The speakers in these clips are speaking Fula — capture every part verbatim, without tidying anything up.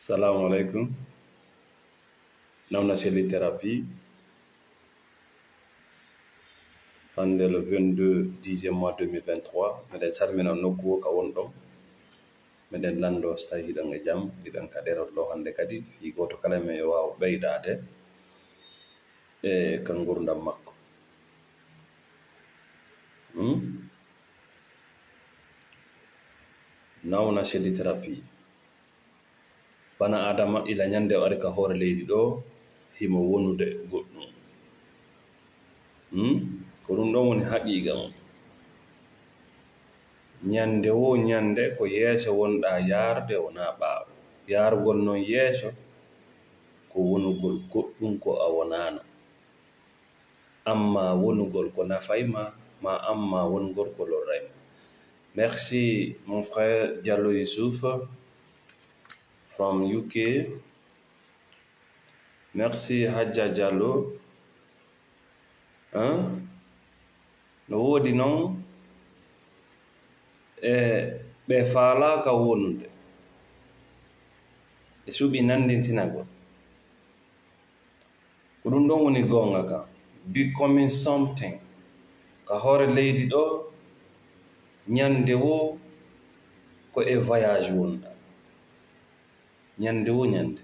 Salamu aleykum. Nawna Selli Thérapie. Hannde le vingt-deux dixième mois deux mille vingt-trois, meɗen salmina nokku o ka wonɗon. Meɗen lanndo so tawi hiɗon e jam, hiɗon ka ɗerol ɗo hannde kadi. Fii gooto kala men yo waaw ɓeydaade e ka ngurdam makko. Hmm? Nawna Selli Thérapie. Bana Aadama ila ñande o ari ka hoore leydi ɗo, himo wonude goɗɗum. Hmm? Ko ɗum ɗon woni haqiiqa mum. Ñande wo ñande ko yeeso wonɗaa yaarde, wonaa ɓaawo. Yaarugol non yeeso ko wonugol goɗɗum ko a wonaano. Amma wonugol ko nafay ma, ma amma wonugol ko lorray ma. Merci, mon frère Diallo Youssouf from U K. Merci, Hadja Diallo. Hein? No woodi non e ɓe faalaaka wonude. E suɓi nanndintinagol. Ko ɗum ɗon woni goonga ka. Becoming something. Ka hoore leydi ɗo, ñande wo ko e voyage wonɗa. Ñande wo ñande.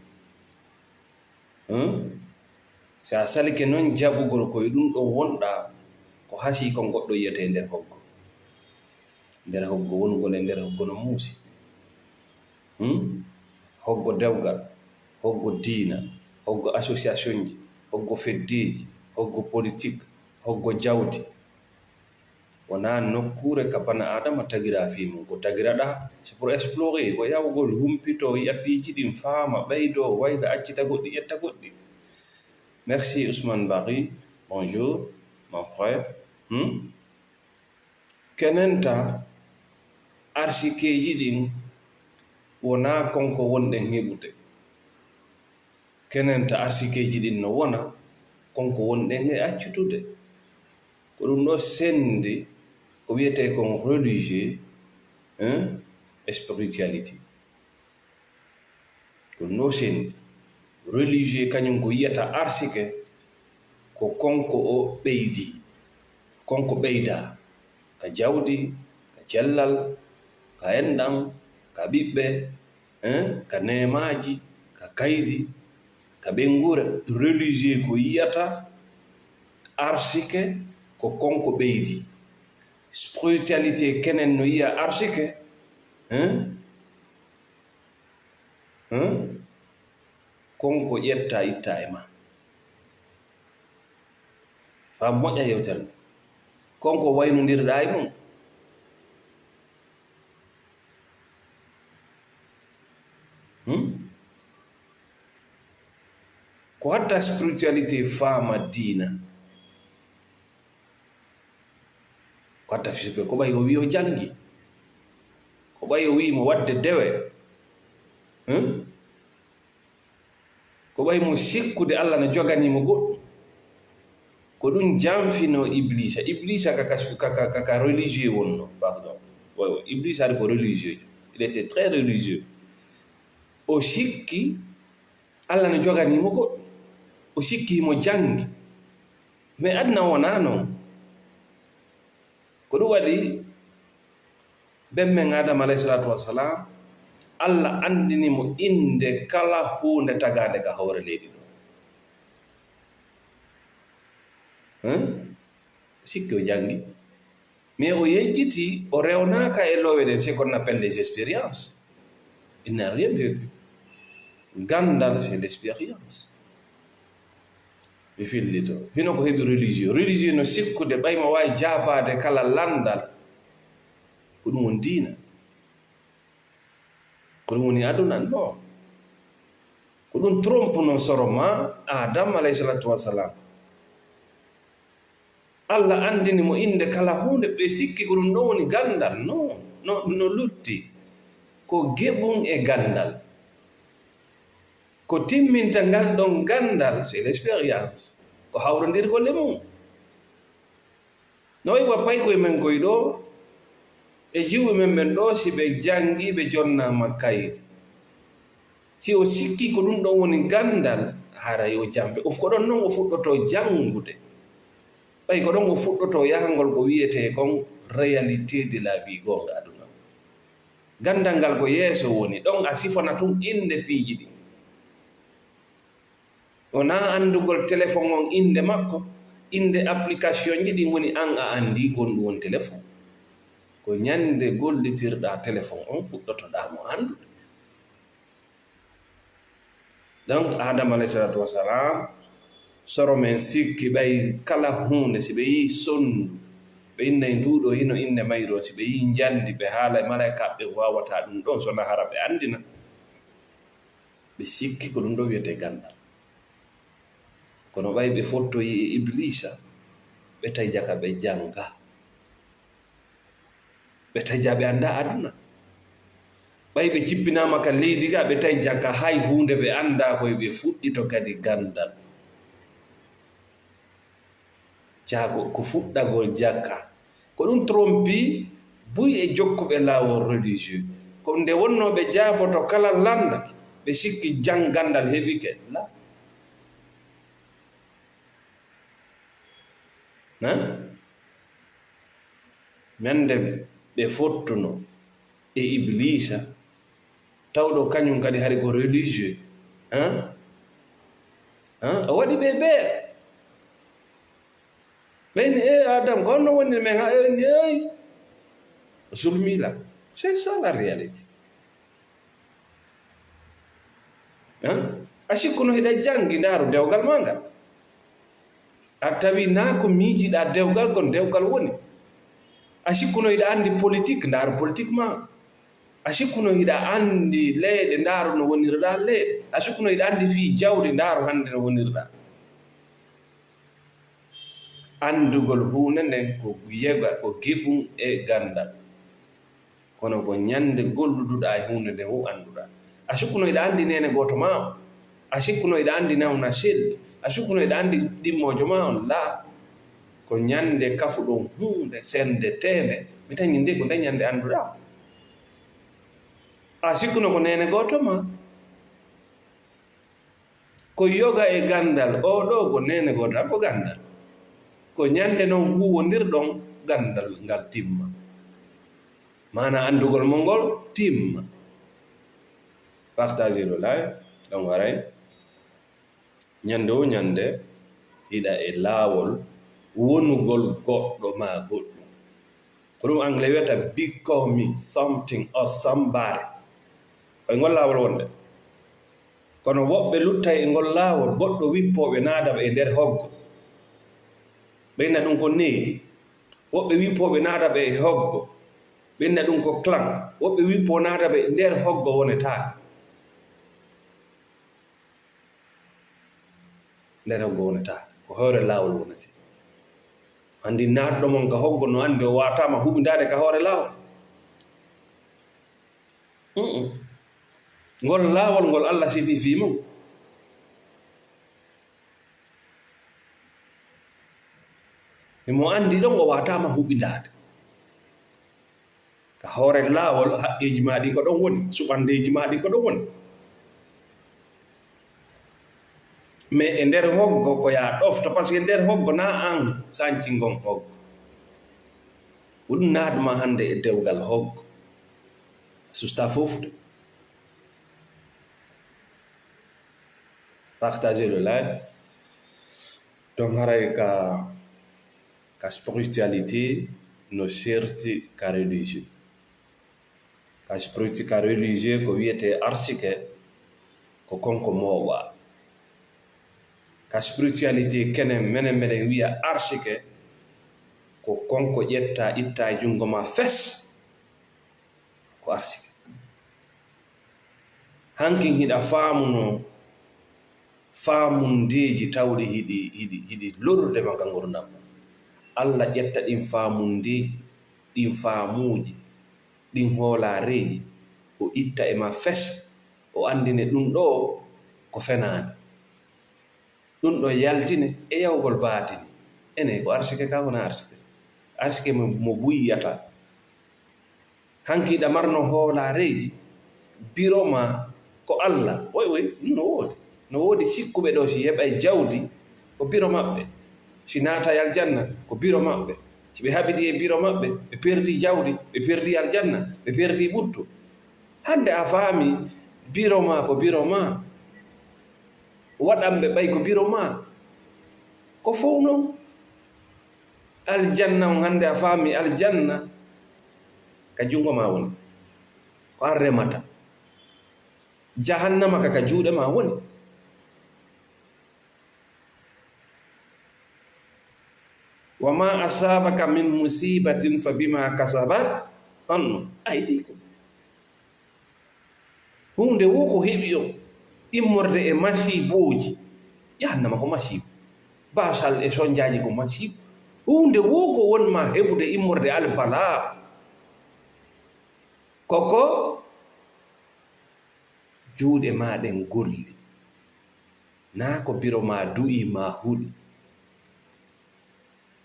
Hmm? Si a salike non jaɓugol ko e ɗum ɗon wonɗa, ko hasii kon goɗɗo yi'ete e nder hoggo. Nder hoggo, wonugol e nder hoggo no muusi. Hmm? Hoggo dewgal, hoggo diina, hoggo associationji, hoggo feddeeji, hoggo politik, hoggo jawdi. Wonaa nokkuure ka bana Aadama tagiraa fii mum. Ko tagiraɗaa, c'est pour explorer, ko yahugol humpito, yi'a piiji ɗin, faama, ɓeydoo, wayla, accita goɗɗi, ƴetta goɗɗi. Merci Ousmane Barry, bonjour, mon frère. Hmm? Kenenta arsikeeji ɗin wonaa kon ko wonɗen heɓude. Kenenta arsikeeji ɗin no wona kon ko wonɗen e accutude. Ko ɗum ɗo sendi ko wiyetee kon religieux, hein, e spirituality. Ko no sendi. Religieux kañum ko yiyata arsike ko konko o ɓeydi, konko ɓeyda ka jawdi, ka cellal, ka enɗam, ka ɓiɓɓe, hein, ka neemaaji, ka kaydi, ka ɓeynguure. Religieux ko yiyata arsike ko konko ɓeydi. Spiritualité kenen no yiya arsike, hein? Hmm? Kon ko ƴetta itta e ma. Faa moƴƴa yewtere nde. Kon ko waynondirɗaa e mum. Hmm? Ko hatta spiritualité faama diina. Ko hatta fisirgol, ko ɓay o wi'i o janngi. Ko ɓay o wi'i mo waɗde dewe. Hmm? Ko ɓay mo sikkude Alla no joganii mo goɗɗum. Ko ɗum janfinoo Ibliisa. Ibliisa ka, ka, ka, ka, ka religieux wonnoo, pardon. Wa, wa, Ibliisa ari ko religieux. Il était très religieux. O sikki Alla no joganii mo goɗɗum. O sikki mo janngi. Mais aduna wonaa non. Ko ɗum waɗi bemmen Aadama alayhi salaatu wassalam, Alla anndini mo innde kala huunde tagaande ka hoore leydi ɗo. Hein? Sikki o janngi. Mais o yejjiti, o rewnaaka e loowe ɗen, c'est qu'on appelle les expériences. Il n'a rien vécu. Ganndal, c'est l'expérience. Mi fillito. Hino ko heɓi religieux. Religieux no sikkude ɓay mo waawi jaabaade kala lanndal. Ko ɗum woni diina. Ko ɗum woni aduna, non. Ko ɗum trompe non soro ma Adam alayhi salatu wassalam. Alla anndini mo innde kala huunde, ɓe sikki ko ɗum ɗon woni ganndal. Non, no, no lutti. Ko geɓum e ganndal. Ko timminta ngal ɗon ganndal, c'est l'expérience. Ko hawrondirgol e mum. No wayi wa paykoye men koye ɗo, e jiwɓe men ɓen ɗo, si ɓe janngi, ɓe jonnaama kaydi. Si o sikki ko ɗum ɗon woni ganndal, haray o janfe. Of ko ɗon non o fuɗɗotoo janngude. Ɓay ko ɗon o fuɗɗotoo yahangol ko wiyetee kon réalité de la vie, goonga aduna. Ganndal ngal ko yeeso woni, ɗon a sifana tun innde piiji ɗin. Wonaa anndugol telefon on innde makko, innde application ji ɗin woni an a anndi ko honɗum woni telefon. Ko ñannde gollitirɗaa telefon on fuɗɗotoɗaa mo anndude. Donc, Aadama alayhi salaatu wa salaam, soro men sikki ɓay kala huunde, si ɓe yi'i sonndu, ɓe innay ndu ɗoo hino innde mayru, si ɓe yi'i njandi, ɓe haala e malaykaaɓe ɓe waawataa ɗum ɗoo, so na hara ɓe anndina. Ɓe sikki ko ɗum ɗoo wiyetee ganndal. Kono ɓay ɓe fottoyi e Ibliisa, ɓe tawi jaka ɓe jannga. Ɓe tawi jaka ɓe anndaa aduna. Ɓay ɓe jippinaama ka leydi ga, ɓe tawi jaka hay huunde ɓe anndaa koy, ɓe fuɗɗito kadi ganndal. Jaago ko fuɗɗagol jaka. Ko ɗum trompi buy e jokkuɓe laawol religieux. Ko nde wonnoo ɓe jaaboto kala lannda, ɓe sikki jang ganndal heɓike. La. Hein? Ñande ɓe fottuno e Ibliisa, tawɗo kañum kadi hari ko religieux. Hein? Hein? O waɗi ɓe beere. Ɓe inni, "Eh, Adam, ko honno woni men?" Ha, ɓe inni, "Ey, o sulmii lan." C'est ça la réalité. Hein? A sikkuno hiɗa janngi, ndaaru dewgal maa ngal. A tawi naa ko miijiɗaa dewgal kon, dewgal woni. A sikkuno hiɗa anndi politique, ndaaru politique maa. A sikkuno hiɗa anndi leyɗe, ndaaru no wonirɗaa leyɗe. A sikkuno hiɗa anndi fii jawdi, ndaaru hannde no wonirɗaa. Anndugol huunde nden ko yega, ko geɓum e ganndal. Kono ko ñande golluduɗaa e huunde nden fow annduɗaa. A sikkuno hiɗa anndi neene gooto maa on? A sikkuno hiɗa anndi nawna selli? A sikkuno hiɗa anndi ɗimmoojo maa on? Laa. Ko ñande kafuɗon huunde senndeteende, mi tañi nde ko nde ñande annduɗaa. A sikkuno ko neene gooto maa? Ko yoga e ganndal, oo ɗoo ko neene gooto tan ko ganndal. Ko ñande non huuwondirɗon ganndal ngal timma. Maanaa anndugol mon ngol timma. Partagez le live, ɗon haray. Ñande woo ñande, hiɗa e laawol wonugol goɗɗo maa goɗɗum. Ko ɗum Angle wiyata becoming something or somebody. Ko e ngol laawol wonde. Kono woɓɓe luttay e ngol laawol, goɗɗo wippoo ɓe naada ɓe e nder hoggo. Ɓe inna ɗum ko needi. Woɓɓe wippoo ɓe naada ɓe e hoggo. Ɓe inna ɗum ko clan. Woɓɓe wippoo naada ɓe nder hoggo wonetaake. Nder hoggo wonetaake. Ko hoore laawol wonete. Anndi naatɗo mon ka hoggo no anndi o waataama huɓindaade ka hoore laawol. Mm-mm. Ngol laawol ngol Allah sifi fii mum. Himo anndi ɗon o waataama huɓindaade. Ka hoore laawol, haqqeeji maa ɗi ko ɗon woni, suɓandeeji maa ɗi ko ɗon woni. Mais e nder hoggo ko yaa ɗofto, parce que e nder hoggo na an sanci ngon hoggo. Ko ɗum naatma hannde e dewgal hoggo. Susta fof de. Partagez le live. Donc, haray ka, ka spiritualité no serti ka religieux. Ka spiritualité, ka religieux ko wiyetee arsike, ko konko mooɓaa. Ka spiritualité kenen, menen, menen wiya arsike, ko konko ƴettaa, ittaa e junngo maa fes, ko arsike. Hankin hiɗa faamunoo faamundeeji tawɗi hiɗi, hiɗi, hiɗi lorrude ma ka ngurndan ma. Alla ƴetta ɗin faamundeeji, ɗin faamuuji, ɗin hoolaareeji, o itta e ma fes, o anndine ɗum ɗoo ko fenaande. Ɗum ɗoo yaltine e yawgol baatini. Ene ko arsike ka wona arsike. Arsike mo, mo buyyata. Hanki ɗa marno hoolaareeji, biro ma Ko Allah. Oy, oy, no woodi. No woodi sikkuɓe ɗo, si heɓay jawdi, ko biro maɓɓe. Si naatay aljanna, ko biro maɓɓe. Si ɓe haɓidi e biro maɓɓe, ɓe perdi jawdi, ɓe perdi aljanna, ɓe perdi ɓuttu. Hande a faami, biro ma ko biro ma. Waɗanɓe ɓay ko biro ma. Ko fow non. Aljanna on, hande a faami, aljanna ka jungo ma woni. Ko an remata. Jahannama ka, ka juuɗe ma woni. Wa ma asabaka min musibatin fa bima kasabat, honno, aydikum. Huunde wo ko heɓi on, immorde e masiibooji. Jahannama ko masiibo. Baasal e sonjaaji ko masiibo. Huunde wo ko won ma heɓude immorde albalaa. Koko juuɗe ma ɗen golli. Naa ko biro ma du'i ma huɗi.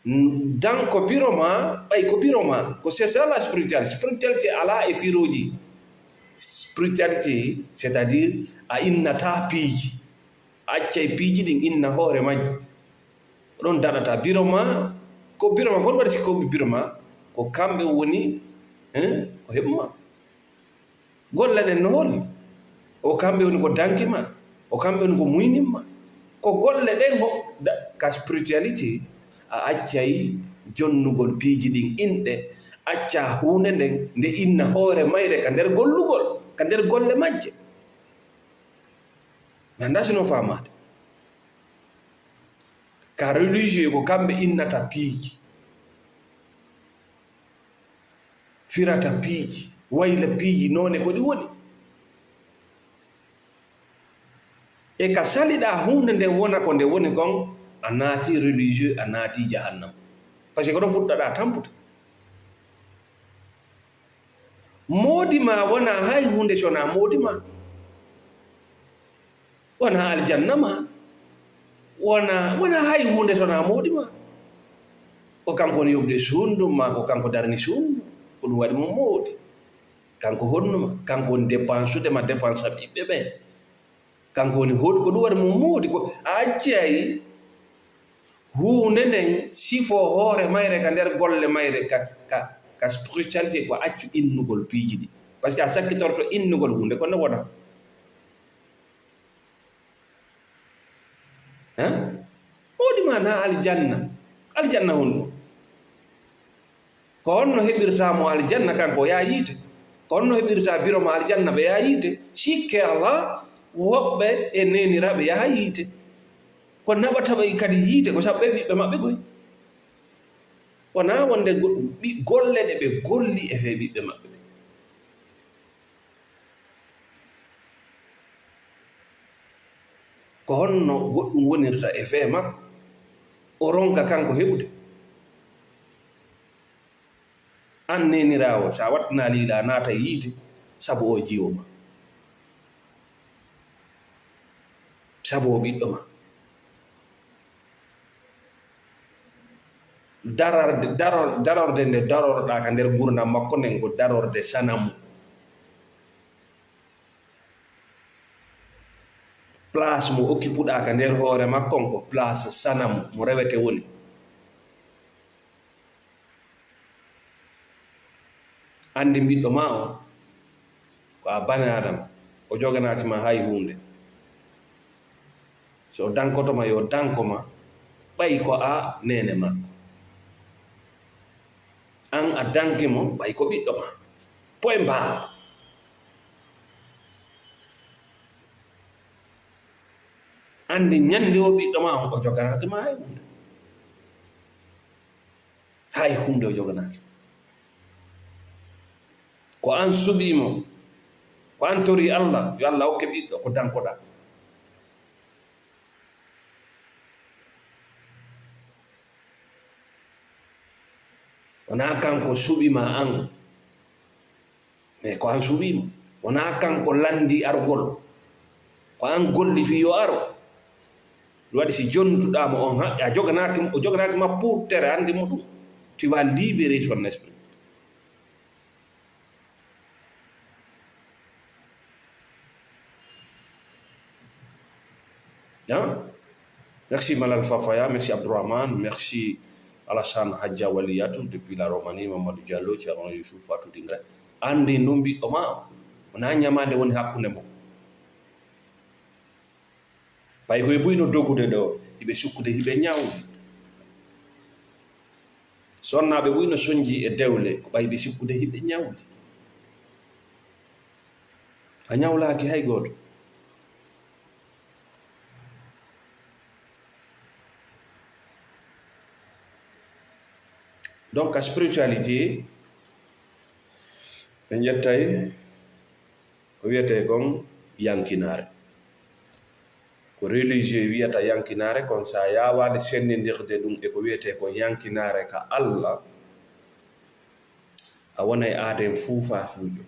Dan ko biro ma, ɓay ko biro ma. Ko c'est ça la spiritualité. Spiritualité alaa e firooji. Spiritualité, c'est-à-dire a innata piiji. A accay piiji ɗin inna hoore majji. Ɗon daɗata biro ma. Ko biro ma, kon waɗi si ko biro ma. Ko kamɓe woni, hein, ko heɓu ma. Golle ɗen no holli? O kamɓe woni ko danki ma, o kamɓe woni ko muynin ma. Ko golle ɗen ho-, da-, ka spiritualité, a accay jonnugol piiji ɗin inɗe, acca huunde nden nde inna hoore mayre ka nder gollugol, ka nder golle majje. Mi anndaa si no faamaade. Ka religieux ko kamɓe innata piiji. Firata piiji, wayla piiji, noone ko ɗi woni. E ka saliɗaa huunde nden wona ko nde woni kon, a naati religieux, a naati jahannama. Parce que ko ɗon fuɗɗaɗaa tampude. Moodi ma wona hay huunde so wona moodi ma. Wona aljanna ma. Wona, wona hay huunde so wona moodi ma. Ko kanko woni yoɓde suundu ma, ko kanko darni suundu. Ko ɗum waɗi mo moodi. Kanko honnu ma, kanko woni dépensude ma, dépense ɓiɓɓe ɓen. Kanko woni hoɗ-, ko ɗum waɗi mo moodi. Ko a accay huunde nden sifo hoore mayre ka nder golle mayre, ka, ka, ka spiritualité, ko accu innugol piiji ɗi. Parce que a sakkitorto innugol huunde, kono wona. Hein? Moodi ma na aljanna. Aljanna honno? Ko honno heɓirta mo aljanna kanko o yaa yiite? Ko honno heɓirta biro ma aljanna ɓe yaa yiite? Sikke alaa, woɓɓe e neeniraaɓe yaha yiite. Ko naɓata ɓe kadi yiite ko sabu ɓe ɓiɓɓe maɓɓe goy. Wonaa wonde go-, ɓi-, golle ɗe ɓe golli e fee ɓiɓɓe maɓɓe ɓen. Ko honno goɗɗum wonirta e fee makko? O ronka kanko heɓude. An neeniraawo, so a wattanaali yiila, a naata yiite sabu o jiwo ma, sabu o ɓiɗɗo ma. Dararde, daror-, darorde nde darorɗaa ka nder ngurndan makko nden, ko darorde sanamu. Place mo occupuɗaa ka nder hoore makko on, ko place sanamu, mo rewete woni. Anndi ɓiɗɗo ma o, ko a bani Adama, o joganaaki ma hay huunde. So o dankoto ma, yo danko ma, ɓay ko a neene makko. An a danki mo, ɓay ko ɓiɗɗo ma. Point barre. Anndi ñande o ɓiɗɗo ma on, o joganaaki ma hay huunde. Hay huunde o joganaaki. Ko an suɓii mo, ko an torii Allah, yo Allah hokke ɓiɗɗo, ko dankoɗaa. Wonaa kanko suɓi ma an, mais ko an suɓii mo. Wonaa kanko lanndii argol, ko an golli fii yo aro. Ɗum waɗi si jonnutuɗaa mo on haqqe, a joganaaki mo, o joganaaki ma pour tere, anndi mo ɗum. Tu vas libérer son esprit. Hein? Merci Malal Fafaya, merci Abdourahmane, merci Alassane Hadja Waliatou depuis la Roumanie, Mamadou Diallo, Thierno Youssouf, Fatou Dingra. Anndi ɗum ɓiɗɗo ma, wona ñamaande woni hakkunde mon. Ɓay koye buy no dogude ɗo, hiɓe sukkude, hiɓe ñawli. Sonnaaɓe buy no sonji e dewle, ko ɓay ɓe sukkude, hiɓe ñawli. A ñawlaaki hay gooto. Donc, a spiritualité, ɓe ƴettay ko wiyetee kon yankinaare. Ko religieux wiyata yankinaare, kon so a yaawaali senndindirde ɗum e ko wiyetee kon yankinaare ka Alla, a wonay aaden fuufaafuujo.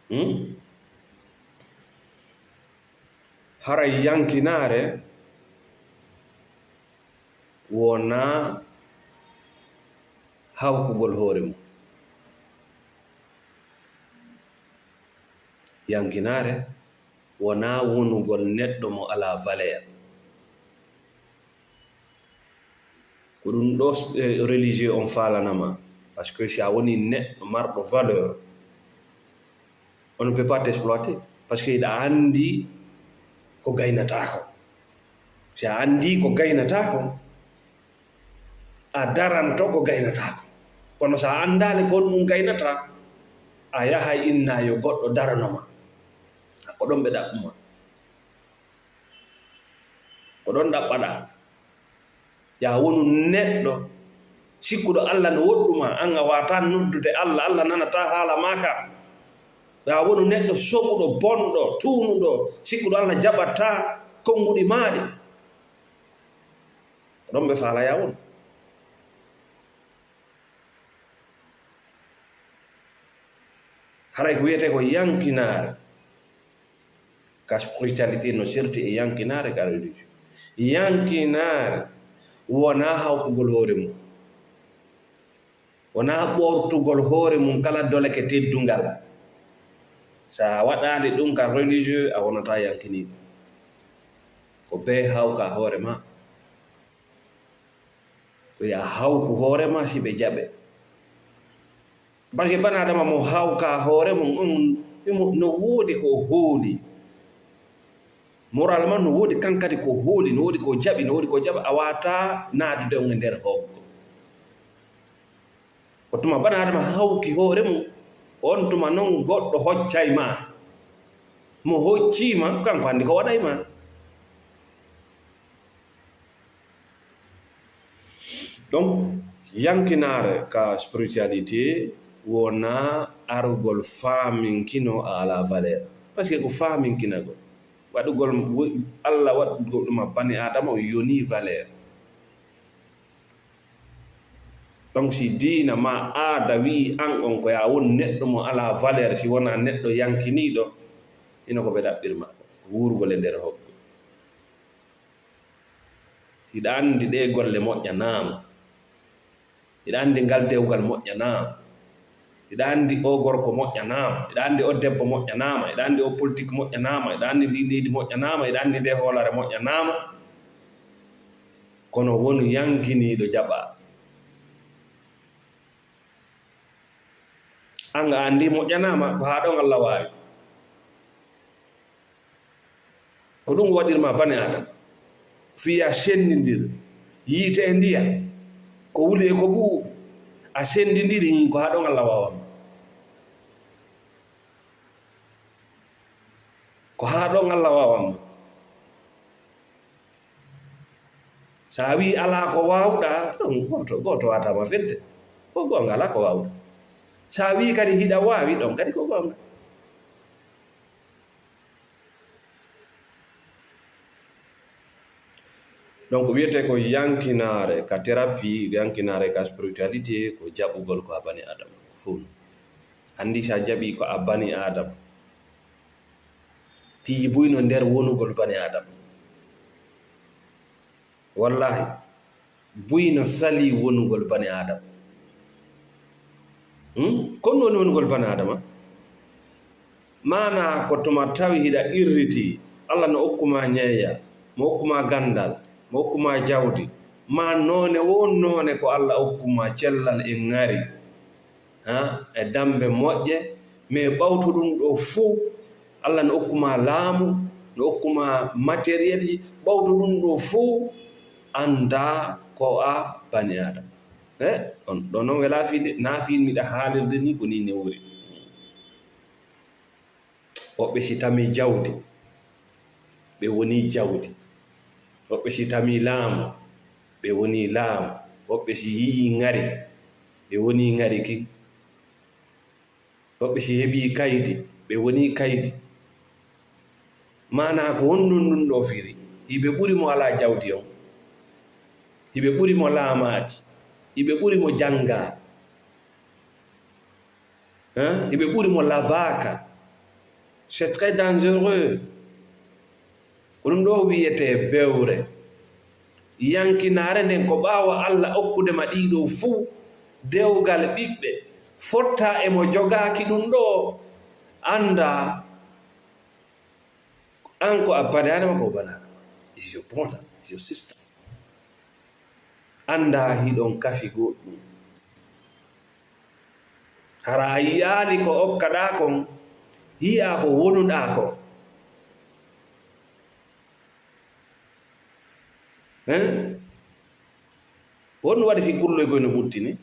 Hmm? Haray yankinaare wonaa hawkugol hoore mum. Yankinaare wonaa wonugol neɗɗo mo alaa valeur. Ko ɗum ɗo, eh, religieux on faalana ma. Parce que si a woni neɗɗo marɗo valeur, on ne peut pas t'exploiter. Parce que hiɗa anndi ko gaynataa ko. Si a anndi ko gaynataa ko, a daranto ko gaynataa ko. Kono so a anndaali ko honɗum gaynataa, a yahay inna yo goɗɗo darano ma. Ko ɗon ɓe ɗaɓɓu ma. Ko ɗon ɗaɓɓaɗaa. Yaa wonu neɗɗo sikkuɗo Alla no woɗɗu ma, an a waawataa noddude Alla, Alla nanataa haala maa ka. Yaa wonu neɗɗo soɓuɗo, bonɗo, tuunuɗo, sikkuɗo Alla jaɓataa konnguɗi maa ɗi. Ko ɗon ɓe faalaa yaa wonu. Haray ko wiyetee ko yankinaare, ka spiritualité no serti e yankinaare, ka religion. Yankinaare wonaa hawkugol hoore mum, wonaa ɓoortugol hoore mum kala doleke teddungal. So a waɗaali ɗum ka religieux, a wonataa yankiniiɗo. Ko bee hawka hoore maa. Ko yo a hawku hoore maa si ɓe jaɓe. Parce que bani Adama mo hawka hoore mum on, imo, no woodi ko o hooli. Moralement no woodi kan kadi ko o hooli, no woodi ko o jaɓi, no woodi ko o jaɓa, a waawataa naadude on e nder hoggo. Ko tuma bani Adama hawki hoore mum, on tuma non goɗɗo hoccay ma. Mo hoccii ma, kanko anndi ko waɗay ma. Donc, yankinaare ka spiritualité wonaa arugol faaminkino a alaa valeur. Parce que ko faaminkinagol. Waɗugol, Alla waɗugol ɗum a bani Adama o yonii valeur. Donc, si diina maa aada wi'i an on ko yaa won neɗɗo mo alaa valeur, si wonaa neɗɗo yankiniiɗo, hino ko ɓe ɗaɓɓir ma ko wuurugol e nder hoggo. Hiɗa anndi ɗee golle moƴƴanaama. Hiɗa anndi ngal dewgal moƴƴanaama. Hiɗa anndi oo gorko moƴƴanaama. Hiɗa anndi oo debbo moƴƴanaama. Hiɗa anndi oo politik moƴƴanaama. Hiɗa anndi ndii leydi moƴƴanaama. Hiɗa anndi ndee hoolare moƴƴanaama. Kono wonu yankiniiɗo jaɓaa. An a anndi moƴƴanaama, ko haa ɗon Alla waawi. Ko ɗum waɗirma bani Adama. Fii a senndindir yiite e ndiyam, ko wuli e ko ɓuuɓi, a senndindiri, ko haa ɗon Alla waawanma. Ko haa ɗon Alla waawanma. So a wii alaa ko waawɗaa, ɗon gooto, gooto waataama fedde. Ko goonga, alaa ko waawɗaa. So a wii kadi hiɗa waawi, ɗon kadi ko goonga. Donc, wiyetee ko yankinaare ka thérapie, yankinaare ka spiritualité, ko jaɓugol ko a bani Adama. Ko fof non. Anndi so a jaɓii ko a bani Adama, piiji buy no nder wonugol bani Adama. Wallaahi, buy no salii wonugol bani Adama. Hmm? Ko ɗum woni wonugol bani Adama? Maanaa ko tuma tawi hiɗa irritii, Allah no okku ma ñeeya, mo okku ma ganndal, mo okku ma jawdi, ma noone wo noone ko Allah okku ma cellal e ŋari, ha, e dammbe moƴƴe, mais ɓawto ɗum ɗo fuu, Allah no okku ma laamu, no okku ma matériel ji, ɓawto ɗum ɗo fuu, annda ko a bani Aadama. Eh, on ɗo noon welaa fii de, naa fii miɗa haalirde ni ko ni newori. Woɓɓe si tamii jawdi, ɓe wonii jawdi. Woɓɓe si tamii laamu, ɓe wonii laamu. Woɓɓe si yi'ii ŋari, ɓe wonii ŋari kin. Woɓɓe si heɓii kaydi, ɓe wonii kaydi. Maanaa ko honɗun ɗun ɗoo firi? Hiɓe ɓuri mo alaa jawdi on. Hiɓe ɓuri mo laamaaki. Hiɓe ɓuri mo janngaa. Hein? Hiɓe ɓuri mo labaaka. C'est très dangereux. Ko ɗum ɗoo wiyetee bewre. Yankinaare nden ko ɓaawo Alla okkude ma ɗii ɗoo fuu, dewgal ɓiɓɓe, fottaa e mo jogaaki ɗum ɗoo, anndaa an ko a banaana ma, ko o banaana ma. Is your brother, is your sister. Anndaa hiɗon kafi goɗɗum. Hara a yi'aali ko okkaɗaa kon, yi'aa ko wonuɗaa kon. Hein? Honɗum waɗi si gulloy koy no ɓuttini?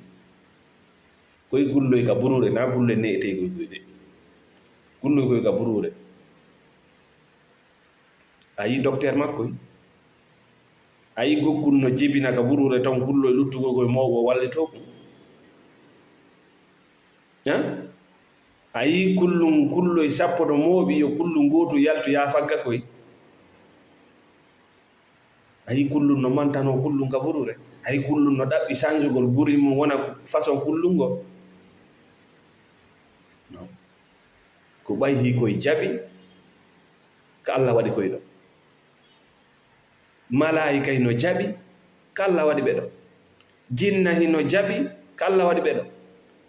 Koy gulloy ka buruure, naa gulloy ne'etey koy koy de. Gulloy koy ka buruure. A yi docteur makko yi? A yi gokkun no jibina ka buruure ton, kullo e luttugol koy mooɓo wallitoo ko? Hein? A yi kullun, kullo e sappo no mooɓi, yo kullun gootu yaltu yaa fagga koy? A yi kullun no mantanoo kullun ka buruure? A yi kullun no ɗaɓɓi sansugol guri mum wona façon kullun ngon? Non. Ko ɓay hii koy jaɓi, ka Alla waɗi koy ɗon. Malaa'ika hino jaɓi, ka Alla waɗi ɓe ɗon. Jinna hino jaɓi, ka Alla waɗi ɓe ɗon.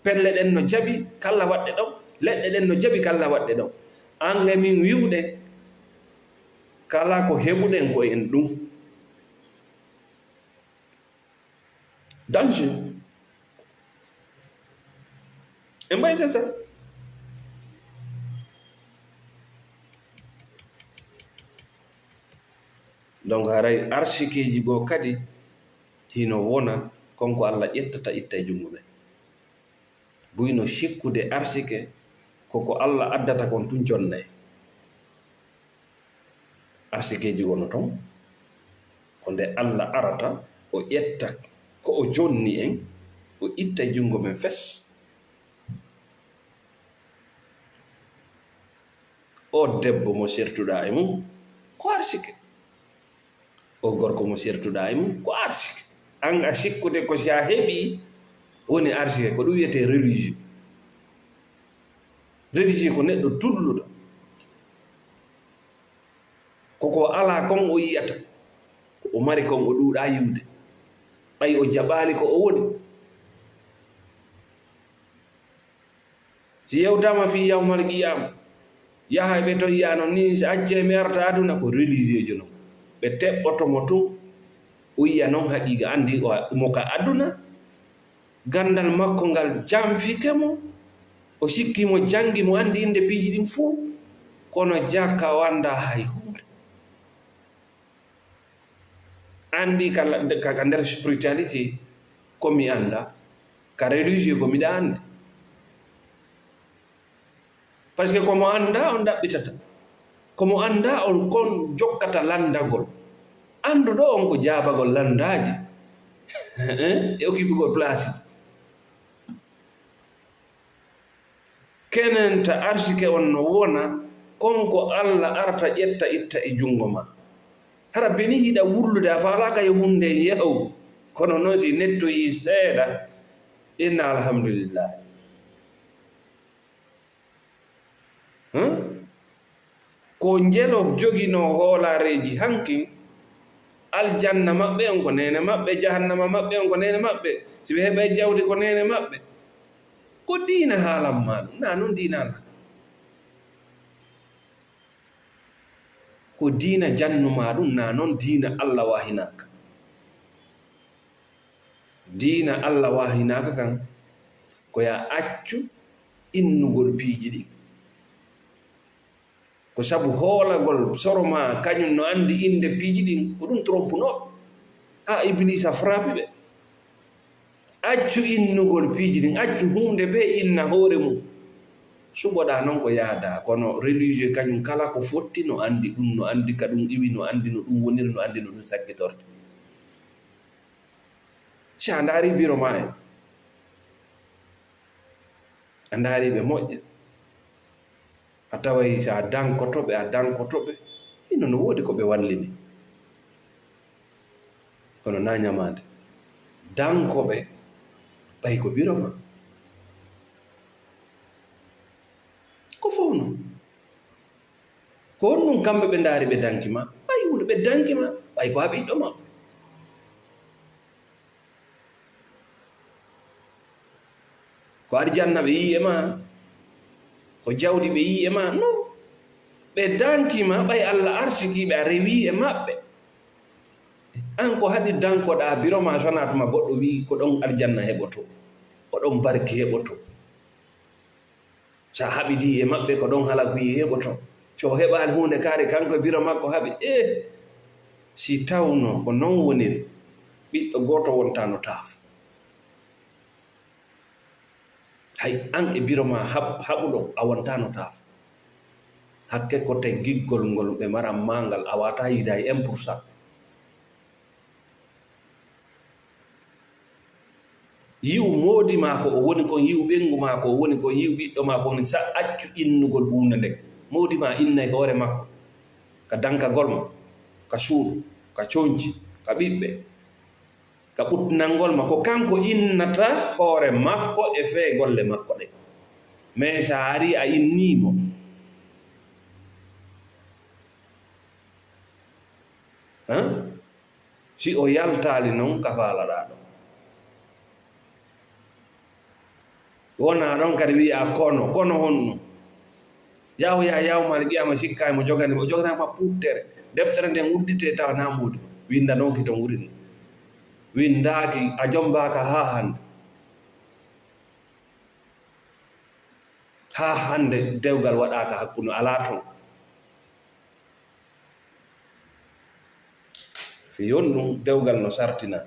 Pelle ɗen no jaɓi, ka Alla waɗɗe ɗon. Leɗɗe ɗen no jaɓi, ka Alla waɗɗe ɗon. An e min wi'ude, kala ko heɓuɗen ko en ɗum. Danger. E mbay sesa. Donc, haray arsikeeji goo kadi hino wona kon ko Alla ƴettata itta e junngo men. Buy no sikkude arsike ko ko Alla addata kon tun jonnay. Arsikeeji wono ton, ko nde Alla arata, o ƴetta ko o jonni en, o itta e junngo men fes. O debbo mo sertuɗaa e mum, ko arsike. O gorko mo sertuɗaa e mum, ko arsike. An a sikkude ko si a heɓii, woni arsike, ko ɗum wiyetee religieux. Religieux ko neɗɗo dulluɗo. Ko ko alaa kon o yi'ata, ko o mari kon o ɗuuɗaa yi'ude. Ɓay o jaɓaali ko o woni. Si yewtaama fii yawmal qiyaama, yaha ɓe to yi'a non ni, si accee mi arta aduna, ko religieujo non. Ɓe teɓɓoto mo tun, o yi'a non haqiiqa, anndi o mo ka aduna, ganndal makko ngal janfike mo, o sikki mo janngi, mo anndi innde piiji ɗin fuu, kono jaka o anndaa hay huunde. Anndi ka, ka, ka nder spiritualité, ko mi anndaa, ka religieux ko miɗa anndi. Parce que ko mo anndaa on ɗaɓɓitata. Ko mo anndaa on kon jokkata lanndagol. Annduɗo on ko jaabagol lanndaaji. E occupugol place. Kenenta arsike on no wona kon ko Alla arata ƴetta itta e junngo ma. Hara beni hiɗa wullude a faalaaka yo huunde yahu. Kono non si nettoyii seeɗa, inna alhamdulillahi. Hum? Ko njelo joginoo hoolaareeji hanki, aljanna maɓɓe on ko neene maɓɓe, jahannama maɓɓe on ko neene maɓɓe, si ɓe heɓay jawdi ko neene maɓɓe. Ko diina haalan maa ɗum, naa non diina Alla. Ko diina jannu ma ɗum, na noon diina Allah wahinaaka. Diina Allah wahinaaka kan, ko ya accu innugol piiji ɗin. Ko sabu hoolagol soro ma, kañum no anndi innde piiji ɗin, ko ɗum trompunoo. A, Ibiliisa frappe ɓe. Accu innugol piiji ɗin, accu huunde bee inna hoore mum. Suɓoɗaa noon ko yaadaa, kono religieux kañum kala ko fotti no anndi ɗum, no anndi ka ɗum iwi, no anndi no ɗum woniri, no anndi no ɗum sakkitorte. Si a ndaari biro ma en, a ndaari ɓe moƴƴa, a taway si a dankoto ɓe, a dankoto ɓe, hino no woodi ko ɓe wallini. Kono na ñamaande. Danko ɓe, ɓay ko biro ma. Ko fof non. Ko honɗum kamɓe ɓe ndaari ɓe danki ma? Ɓay huunde ɓe danki ma, ɓay ko haa ɓiɗɗo ma. Ko arjanna ɓe yi'i e ma, ko jawdi ɓe yi'i e ma, non. Ɓe danki ma, ɓay Allah artiki ɓe a rewi e maɓɓe. An ko haɗi dankoɗaa biro ma, so wanaa tuma goɗɗo wi'i ko ɗon arjanna heɓoto, ko ɗon barki heɓoto. So a haɓidii e maɓɓe, ko ɗon halaguye heɓoto. So o heɓaali huunde kaari, kanko e biro makko haɓi. Eh, si tawno ko non woniri, ɓiɗɗo gooto wontaano taafo. Hay an e biro ma haɓ-, haɓuɗo, a wontaano taafo. Hakke ko teggiggol ngol ɓe maran maa ngal, a waawataa yiidaade un pour cent. Yi'u moodi maa ko o woni kon, yi'u ɓeyngu maa ko o woni kon, yi'u ɓiɗɗo maa ko woni, sa accu innugol huunde nden. Moodi maa inna e hoore makko, ka dankagol ma, ka suudu, ka conci, ka ɓiɓɓe, ka ɓuttinangol ma, ko kanko innata hoore makko e fee golle makko ɗen. Mais sa ari a innii mo, han? Si o yaltaali non ka faalaɗaa ɗon. Wonaa ɗon kadi wi'aa kono, kono honɗum? Yahu yaa yahu maa qiyaama sikkaay mo jogani, o joganaama puuttere. Deftere nden udditee tawa naa moodi. Winndanooki ton wuri ɗum. Winndaaki, a jombaaka haa hannde. Haa hannde dewgal waɗaaka hakkunde, alaa ton. Fii honɗum? Dewgal no sartinaa.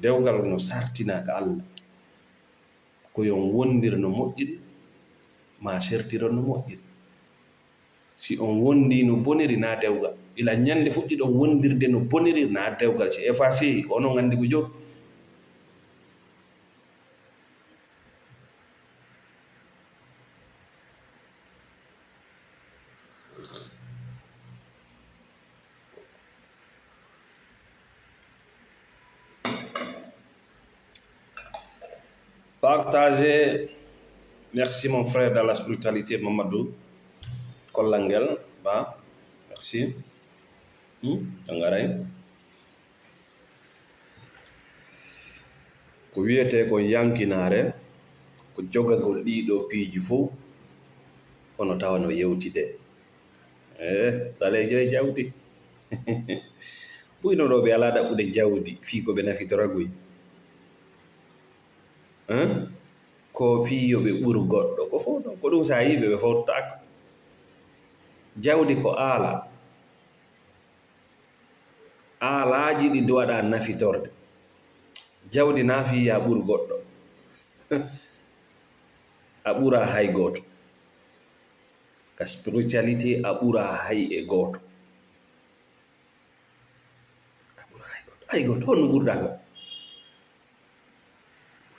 Dewgal no sartinaa ka Allah. Ko yo on wondir no moƴƴiri, maa sertiron no moƴƴiri. Si on wondii no boniri, naa dewgal. Ila ñannde fuɗɗiɗon wondirde no boniri, naa dewgal. Si effacé, ko onon anndi ko jooɗi. Partagez. Merci mon frère dans la spiritualité, Mamadou. Kollangel ba. Merci. Hmm? Tangaray. Ko wiyetee kon yankinaare, ko jogagol ɗii ɗoo piiji fow, kono tawa no yewtidee. Eh, ɗaleejo e jawdi. Buyno ɗoo ɓe alaa ɗaɓɓude jawdi fii ko ɓe nafitora goy. Hein? Ko fii yo ɓe ɓuru goɗɗo. Ko fow ɗon, ko ɗum sa yii ɓe, ɓe fowtaako. Jawdi ko aala. Aalaaji ɗi duwaɗaa nafitorde. Jawdi na fii ya ɓur goɗɗo. A ɓura hay gooto. Ka spiritualité a ɓura hay e gooto. A ɓura hay gooto. Hay gooto. Honno ɓurɗaa goɗɗo?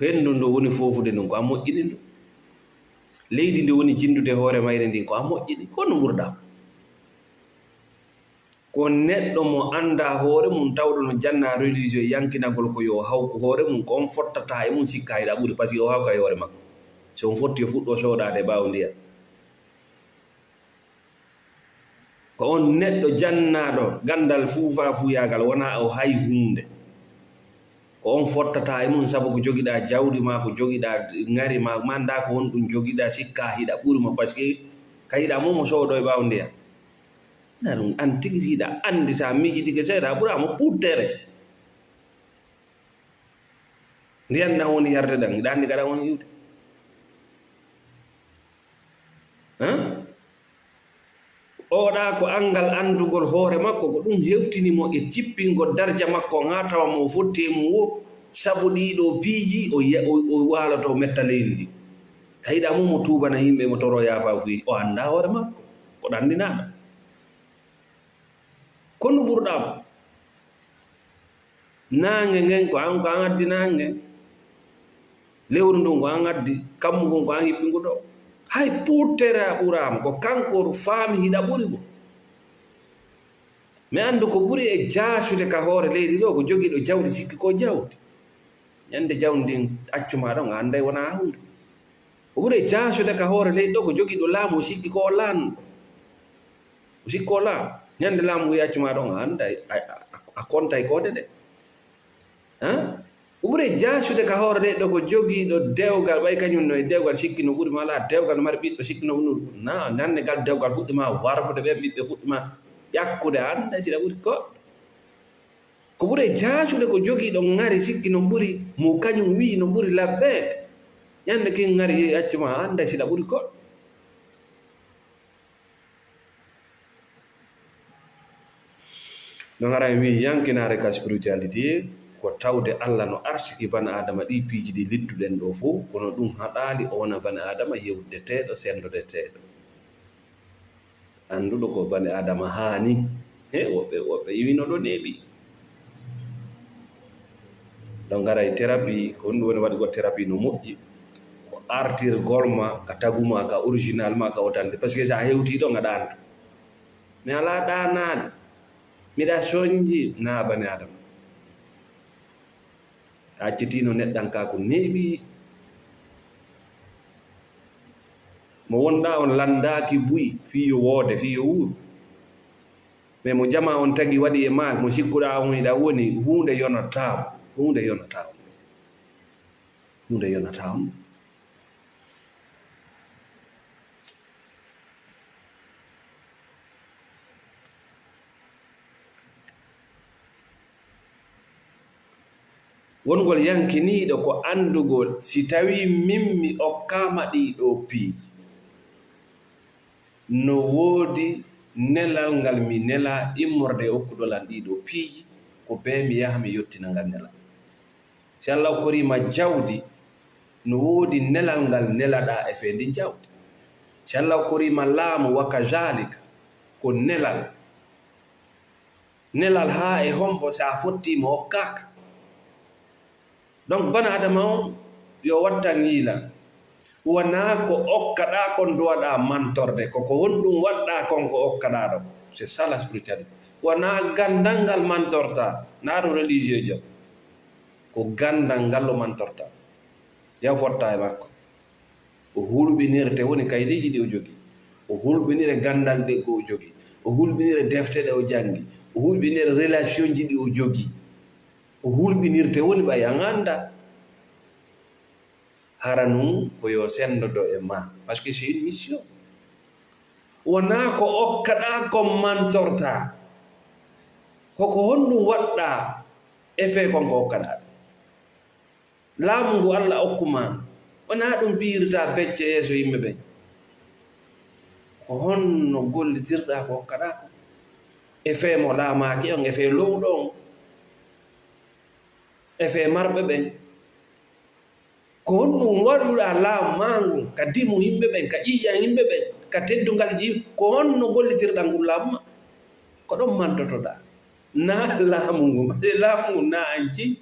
Henndu ndu woni foofude ndun, ko a moƴƴini ndu. Leydi ndi woni jinndude hoore mayri ndin, ko a moƴƴini. Ko no ɓurɗaa. Ko neɗɗo mo anndaa hoore mum, tawɗo no jannaa religieux yankinagol ko yo hawku hoore mum, ko on fottataa e mum sikkaa hiɗa ɓuri, parce que o hawka e hoore makko. Si on fotti, o fuɗɗoo sooɗaade ɓaawo ndiyam. Ko on neɗɗo jannaaɗo ganndal fuufaafuyaagal, wonaa o hay huunde. Ko on fottataa e mum sabu ko jogiɗaa jawdi maa, ko jogiɗaa ŋari maa, ma anndaa ko honɗum jogiɗaa, sikkaa hiɗa ɓuri mo, parce que Ka yiɗa mo, mo soodo e ɓaawo ndiya. Na ɗum an tigi hiɗa anndi, sa miijitike seeɗa, a ɓura mo puttere. Ndiyan na woni yarde ɗan, hiɗa anndi ka ɗan woni iwde. Hã? Oɗa ko anngal anndugol hoore makko, ko ɗum hewtini mo e jippingol darja makko, haa tawa mo fotti e mum wo, sabu ɗii ɗoo piiji, o ye-, o, o waaloto, o metta leydi ndi. Ka yiɗa mo, mo tuubana yimɓe, mo toroo yaafaafuye, o anndaa hoore makko, ko ɗanndiinaaɗo. Ko ndu ɓurɗaa mo. Naange ngen ko an, ko an addi naange ngen. Lewru ndun ko an addi, kammu ngun ko an hippi ngu ɗoo. Hay puttere a ɓuraama, ko kanko faami hiɗa ɓuri mo. Mi anndu ko ɓuri e jaasude ka hoore leydi ɗoo, ko jogiiɗo jawdi sikki ko jawdi. Ñande jawdi ndin accu ma ɗon, a annday wonaa huunde. Ko ɓuri e jaasude ka hoore leydi ɗoo, ko jogiiɗo laamu o sikki ko o laanɗo. O sikki o laamu. Ñande laamu ngu accu ma ɗon, a annday, a, a, a kontay koode ɗe. Hã? Ko ɓuri e jaasude ka hoore leydi ɗoo, ko jogiiɗo dewgal, ɓay kañum no e dewgal sikki no ɓuri ma, alaa dewgal no mari ɓiɗɗo sikki no ɓuri. Na, ñande ngal dewgal fuɗɗi ma warbude, ɓen ɓiɓɓe fuɗɗi ma ƴakkude, a annday si ɗa ɓuri goɗɗo. Ko ɓuri e jaasude ko jogiiɗo ŋari sikki no ɓuri mo, kañum wi'i no ɓuri labbeede. Ñande kin ŋari yehi accu ma, a annday si ɗa ɓuri goɗɗo. No haray wi'i yankinaare ka spiritualité ko tawde Alla no arsiki bana Aadama ɗi piiji ɗi linduɗen ɗoo fow, kono ɗum haɗaali o wona bana Aadama yewteteeɗo, senndoteeɗo. Annduɗo ko bani Aadama haani. He, woɓɓe, woɓɓe iwino ɗo neeɓi. Ɗo ngaray thérapie, ko honɗum woni waɗugol thérapie no moƴƴi? Ko artirgol ma ka tagu ma, ka original ma, ka authentique. Parce que sa hewti ɗo, ngaɗa andu. Mi alaa ɗaanaade. Miɗa sonji, na bani Aadama. A accitiino neɗɗankaaku neeɓi. Mo wonɗaa on lanndaaki buy fii yo woode, fii yo wuur. Mais mo jamaa on tagi waɗi e maa, mo sikkuɗaa on hiɗa woni, huunde yonataa mo, huunde yonataa mo. Huunde yonataa mo. Wongol yankiniiɗo ko anndugol, si tawii min mi okkaama ɗii ɗoo piiji, no woodi nelal ngal mi nelaa immorde e okkugol an ɗii ɗoo piiji, ko bee mi yaha mi yottina ngal nelal. Si Alla okkorii ma jawdi, no woodi nelal ngal nelaɗaa e fee ndin jawdi. Si Alla okkorii ma laamu, wa kazaalika, ko nelal. Nelal haa e hombo si a fottii mo okkaaka? Donc, bana Adama on, yo wattan yiila. Wonaa ko okkaɗaa kon duwaɗaa mantorde, ko ko honɗum waɗɗaa kon ko okkaɗaa ɗon. C'est ça la spiritualité. Wonaa ganndal ngal mantortaa, naaru religieux jo. Ko ganndal ngal o mantortaa. Yaw fotta e makko. O hulɓinirte woni kaydiiji ɗi o jogii. O hulɓinire ganndal ɗe ko o jogii. O hulɓinire defte ɗe o janngi. O hulɓinire relationji ɗi o jogii. O hulɓinirte woni ɓay an anndaa. Hara nun ko yo senndodo e maa. Parce que c'est une mission. Wonaa ko okkaɗaa kon mantortaa. Ko ko honɗum waɗɗaa e fee kon ko okkaɗaa? Laamu ngu Alla okku maa, wonaa ɗum piyirtaa becce yeeso yimɓe ɓen. Ko honno gollitirɗaa ko okkaɗaa ko? E fee mo laamaaki on, e fee lowɗo on, e fee marɓe ɓen. Ko honɗum waɗuɗaa laamu maa ngun ka dimu yimɓe ɓen, ka ƴiiƴan yimɓe ɓen, ka teddungal ji? Ko honno gollitirɗaa ngun laamu maa? Ko ɗon mantotoɗaa. Naa laamu ngun, laamu ngun naa an jeyi.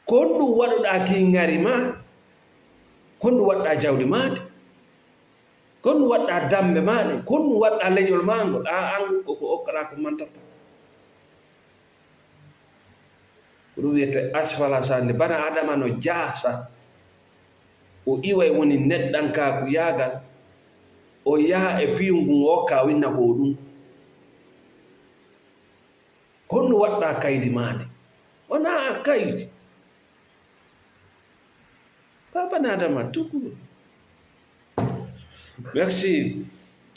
Ko honɗum waɗuɗaa kii ŋari maa? Ko honɗum waɗɗaa jawdi maa ndi? Ko honɗum waɗɗaa dambe maa ɗen? Ko honɗum waɗɗaa leñol maa ngol? Aa, an ko ko okkaɗaa ko mantorta. Ko ɗum wiyetee asfala safiliin. Bana Adama no jaasa, o iwa e woni neɗɗankaaku yaagal, o yaha e piyu ngun o okka, o inna ko o ɗum. Honno waɗɗaa kaydi maa ndi? Wonaa kaydi. Baba Adama tuku. Merci,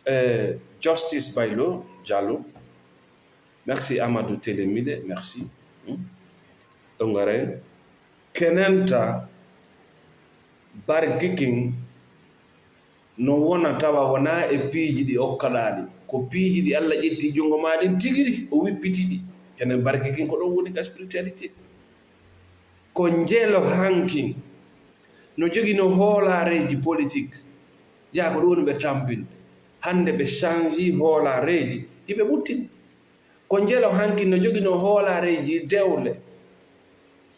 eh, Justice Baylo Diallo. Merci, Amadou Telemile. Merci. Hmm? Ɗo ngaren. Kenenta barki kin no wona tawa wona e piiji ɗi okkaɗaa ɗi. Ko piiji ɗi Alla ƴetti junngo maa ɗin tigiri, o wippiti ɗi. Kenen barki kin ko ɗon woni ka spiritualité. Ko njelo hanki no jogino hoolaareeji politik. Yaa ko ɗum woni ɓe tampinde. Hannde ɓe change hoolaareeji, hiɓe ɓuttini. Ko njelo hanki no jogino hoolaareeji dewle.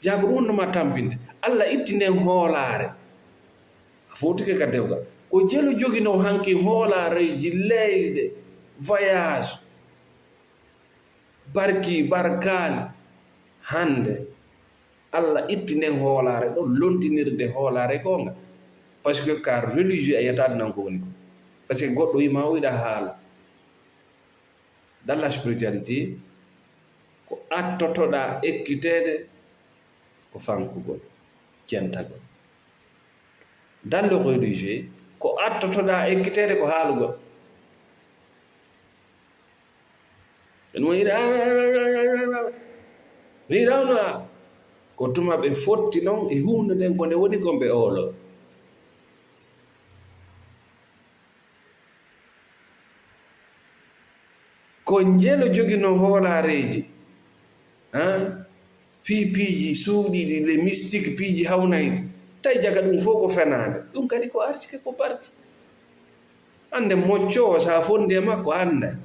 Yaa ko ɗum woni no ma tampinde. Alla itti nden hoolaare. A fowtike ka dewgal. Ko jelo jogino hanki hoolaareeji leyɗe, voyage, barki, barkaali. Hannde, Alla itti nden hoolaare ɗo, lontinirde hoolaare goonga. Parce que ka religieux a yiyata ɗum non ko woni ko. Parce que goɗɗo wii ma o yiɗa haala. Dans la spiritualité, ko attotoɗaa ekkiteede ko fankugol, jentagol. Dans le religieux, ko attotoɗaa ekkiteede ko haalugol. En woni, "Ah, ni rawna." Ko tuma ɓe fotti non e huunde nden, ko nde woni kon ɓe oolo. Ko njelo jogino hoolaareeji, han? Fii piiji suuɗiiɗi, les mystiques, piiji hawnayɗi. Tawi jaka ɗum fof ko fenaande. Ɗum kadi ko artike ko barki. Annde moccoowo, so a fondi e makko, annda.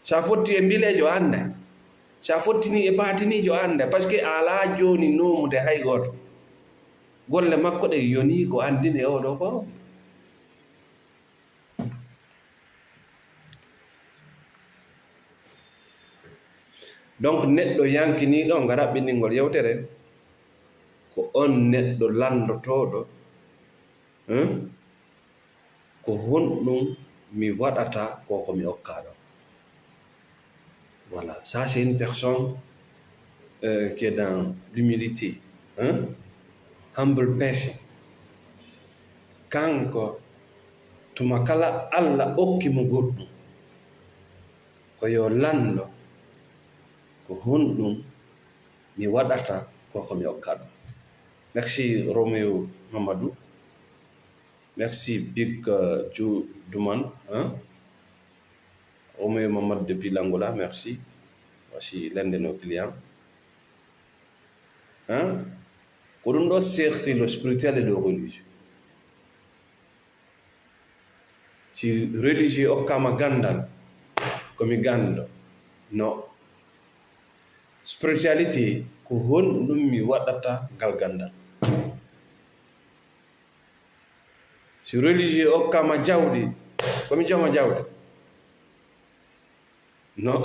So a fotti e mbileejo, annda. So a fottini e baatiniijo, annda. Parce que a alaa jooni noomude hay gooto. Golle makko ɗe yonii ko anndini e oo ɗoo ko. Donc, neɗɗo yankiniiɗo, nga raɓɓiningol yewtere, ko on neɗɗo lanndotooɗo, hein? Ko honɗum mi waɗata ko ko mi okkaa ɗo? Voilà, ça c'est une personne, euh, qui est dans l'humilité, hein? Humble person. Kanko, tuma kala Alla okki mo goɗɗum, ko yo lanndo, ko honɗum mi waɗata ko ko mi okkaa ɗo? Merci, Roméo Mamadou. Merci, Big, euh, Ju-, Duman, hein? Roméo Mamadou depuis l'Angola, merci. Voici l'un de nos clients. Hein? Ko ɗum ɗo serti le spirituel et le religieux. Si religieux okkaama ganndal, ko mi ganndo. No. Spiritualité, ko honɗum mi waɗata ngal ganndal? Si religieux okkaama jawdi, ko mi jooma jawdi. No.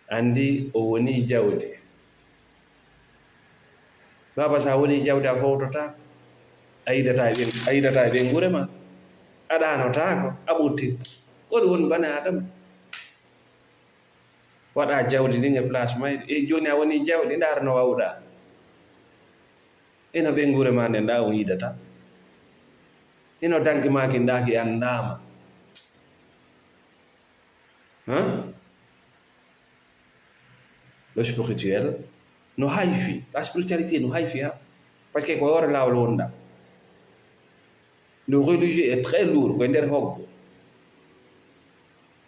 Anndi o woni jawdi. Baaba, so a woni jawdi, a fowtotaako. A yidataa e ɓen-, a yidataa e ɓeynguure ma. A ɗaanotaako, a ɓutti. Ko ɗum woni bane Adama. Waɗa jawdi ndin e place mayri. E jooni a woni jawdi, ndaar no wawɗa. Eno ɓeynguure ma nden, ndaa on yidata. Eno danki ma kin, ndaa ki anndaama. Hein? Le spirituel no hayfi. La spiritualité no hayfi, ha? Parce que ko hoore laawol wonɗa. Le religieux est très lourd, ko e nder hoggo.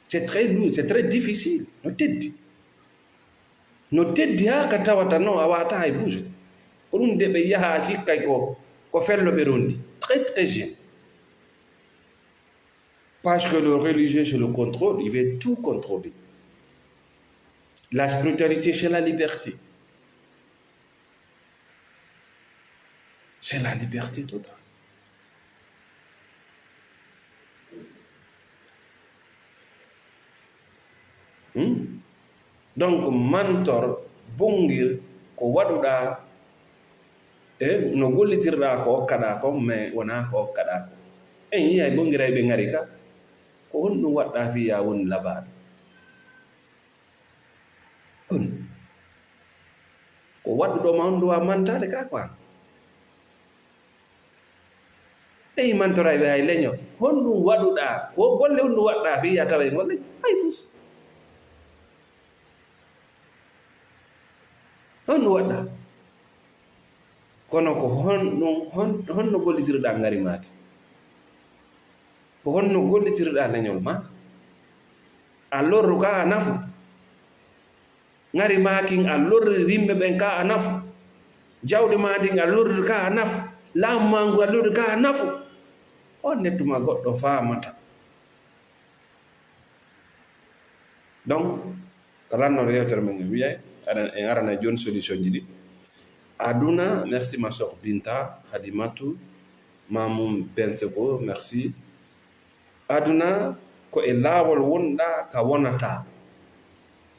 C'est très lourd, c'est très difficile. No teddi. No teddi haa ka tawata non, a waawataa hay buusde. Ko ɗum de ɓe yaha sikkay ko, ko fello ɓe rondi. Très, très jeune. Parce que le religieux, c'est le contrôle, il veut tout contrôler. La spiritualité, c'est la liberté. C'est la liberté totale. Hmm? Donc, mantor, bongir, ko waɗuɗaa, e no gollitirɗaa ko okkaɗaa kon, mais wonaa ko okkaɗaa kon. En yi'ay bongiray ɓe ngari ka, ko honɗum waɗɗaa fii yaa woni labaaɗo? On. Ko waɗɗuɗo ma on ɗo a mantaade ka ko an. Ɓe imantoray ɓe hay leñol. Honɗum waɗuɗaa? Ko golle honɗum waɗɗaa fii yaa tawa e ngol leñol? Hay fus. Honɗum waɗɗaa? Kono ko honɗum, hon-, honno gollitirɗaa ngari maa kin? Ko honno gollitirɗaa leñol maa? A lorru ka a nafu. Ngari maa kin a lorri rimɓe ɓen ka a nafu. Jawdi maa ndin a lorri ka a nafu. Laamu maa ngu a lorri ka a nafu. On nettuma goɗɗo faamata. Donc, ko lannoɗo yewtere men ngen wiyay, aɗa, en arana jooni solution ji ɗi. Aduna, merci ma soeur Binta, Hadimatu, Mamoum Bensego, merci. Aduna, ko e laawol wonɗaa ka wonataa.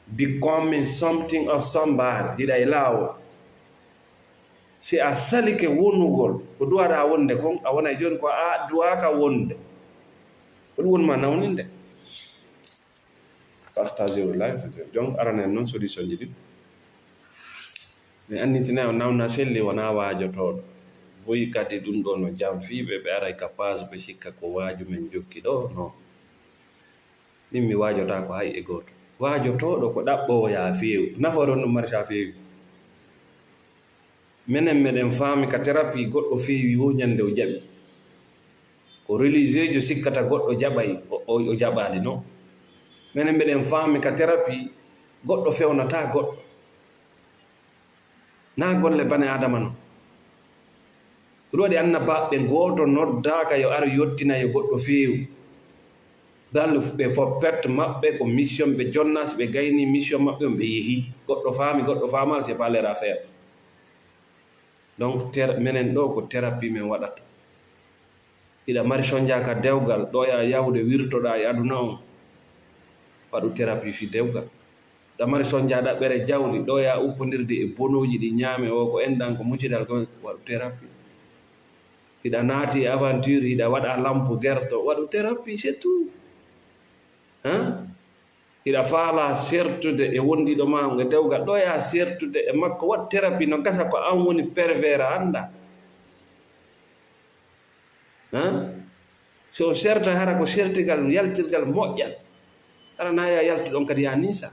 Becoming something or somebody, hiɗa e laawol. Si a salike wonugol ko duwaɗaa wonde kon, a wonay jooni ko a duwaaka wonde. Ko ɗum woni ma nawninde. Partage o live. Donc, arana en noon solution ji ɗin. Mi annitinay on nawna selli wonaa waajotooɗo. Boyi kadi ɗum ɗoo no jam fii ɓe, ɓe aray ka page ɓe sikka ko waaju men jokki ɗoo, non. Min mi waajotaako hay e gooto. Waajotooɗo ko ɗaɓɓoowo yaa feewu. Nafoore on ɗum marata feewi. Menen meɗen faami ka thérapie goɗɗo feewi woo ñande o jaɓi. Ko religieujo sikkata goɗɗo jaɓay, o, o, o jaɓaali non. Menen meɗen faami ka thérapie goɗɗo fewnataa goɗɗo. Naa golle bane Aadama non. Ko ɗum waɗi annabaaɓe gooto noddaaka yo ar yottina yo goɗɗo feewu. Dal ɓe fof perte maɓɓe ko mission ɓe jonna, si ɓe gayni mission maɓɓe on ɓe yehi. Goɗɗo faami, goɗɗo faamaali, c'est pas leur affaire. Donc, ter-, menen ɗo ko thérapie men waɗata. Hiɗa mari sonja ka dewgal, ɗo ya yawde wirtoɗaa e aduna on, waɗu thérapie fii dewgal. Hiɗa mari sonja ɗaɓɓere jawdi, ɗo ya uppondirde e bonooji ɗi ñaame o, ko enɗan, ko muccitagol, waɗu thérapie. Hiɗa naati e aventure, hiɗa waɗa lampu gerto, waɗu thérapie, c'est tout. Hein? Hiɗa faalaa sertude e wondiiɗo maa on e dewgal, ɗo ya sertude e makko, waɗ thérapie, no gasa ko an woni pervers a anndaa. Hein? So o serta hara ko sertigal, yaltirgal moƴƴal. Hara na ya yaltu ɗon kadi ya nisa.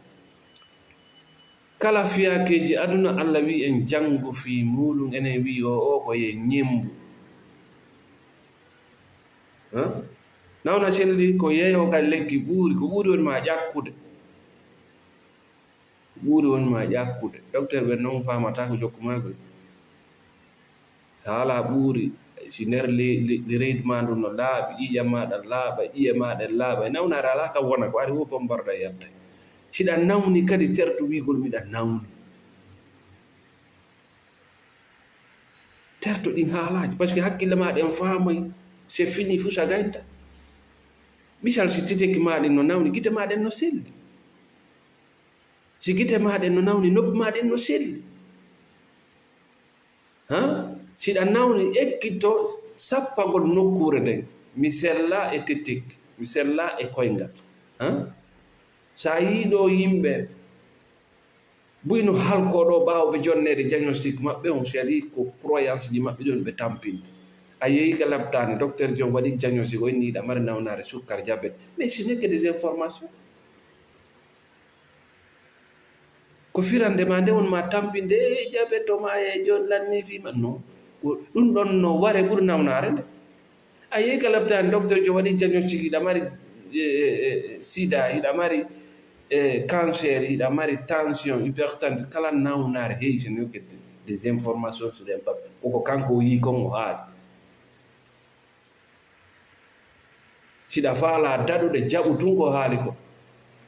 Kala fiyakeeji aduna, Alla wi en janngu fii muuɗum, enen wi o, o ko ye ñemmbu. Hein? Nawna selli ko yeeyo kay lekki ɓuuri, ko ɓuuri woni ma ƴakkude. Ɓuuri woni ma ƴakkude. Docteur ɓen non faamata ko jokku maa koy. Haala ɓuuri, si nder le-, le-, le reedu maa ndu no laaɓi, ƴiiƴam maa ɗan laaɓa, ƴiiƴe maa ɗen laaɓa. E nawnaare alaa ka wona, ko ari wo bombarda e yalta. Si ɗa nawni kadi, tertu wiigol miɗa nawni. Terto ɗin haalaaji, parce que hakkille maa ɗen faamay, c'est fini, fuu sa gaynta. Misal, si titeki maa ɗin no nawni, gite maa ɗen no selli. Si gite maa ɗen no nawni, noppi maa ɗen no selli. Ha? Si ɗa nawni, ekkito sappagol nokkuure nden. Mi sella e tettek, mi sella e koyngal. Ha? Sa yii ɗo yimɓe buy no halkoo ɗo ɓaawo ɓe jonneede diagnostic maɓɓe on, c'est-à-dire ko croyance ji maɓɓe ɗon ɓe tampinde. A yehi ka laptaani, docteur John waɗi diagnostic, o inni hiɗa mari nawnaare sukkar, diabète. Mais ce n'est que des informations. Ko firande ma nde won ma tampinde, e diabète to ma e jooni lanni fii ma. Non. Ko ɗum ɗon no ware ɓuri nawnaare nde. A yehi ka laptaani, docteur jo waɗi diagnostic, hiɗa mari, eh, eh, eh, sida, hiɗa mari, eh, cancer, hiɗa mari tension, hypertension, kala nawnaare heewi, ce n'est que des informations sur un papier. Koko kanko o yii kon o haali. Siɗa faalaa daɗude, jaɓu tun ko haali ko.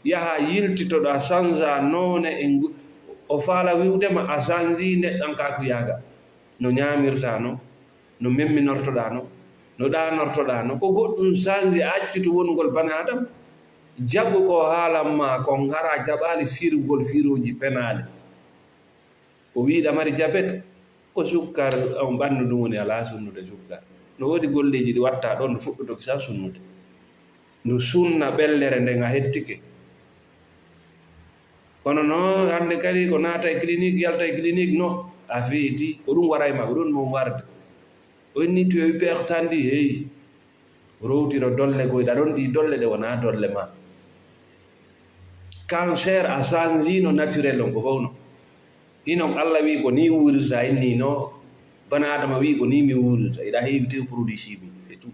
Yaha yiltitoɗaa, sanza noone e ngu-, o faala wi'ude ma a sanzii neɗɗankaaku yaaga. No ñaamirtaa non, no memminortoɗaa non, no ɗaanortoɗaa non. Ko goɗɗum sanzi, a accitu wonugol bani Aadama. Jaɓu ko haalan maa kon, hara a jaɓaali firugol firooji penaali. O wi'i ɗa mari jabet, ko sukkar on ɓanndu ndun woni alaa sunnude sukkar. No woodi golleeji ɗi watta ɗon, ndu fuɗɗoto kisa sunnude. Ndu sunna ɓellere nden a hettike. Kono no hannde kadi ko naata e clinique, yalta e clinique, no a feeti, ko ɗum waray ma, ko ɗum mon warde. O inni tu e wi peextandi hey. Rowtiro dolle goy ɗa ɗon ɗi dolle ɗe wona dolle ma. Cancer a sanzino naturel on ko fowno. Inon Allah wi ko ni wurirta inni no bana adama wi ko ni mi wurirta iɗa heewi tew produit chimique c'est tout.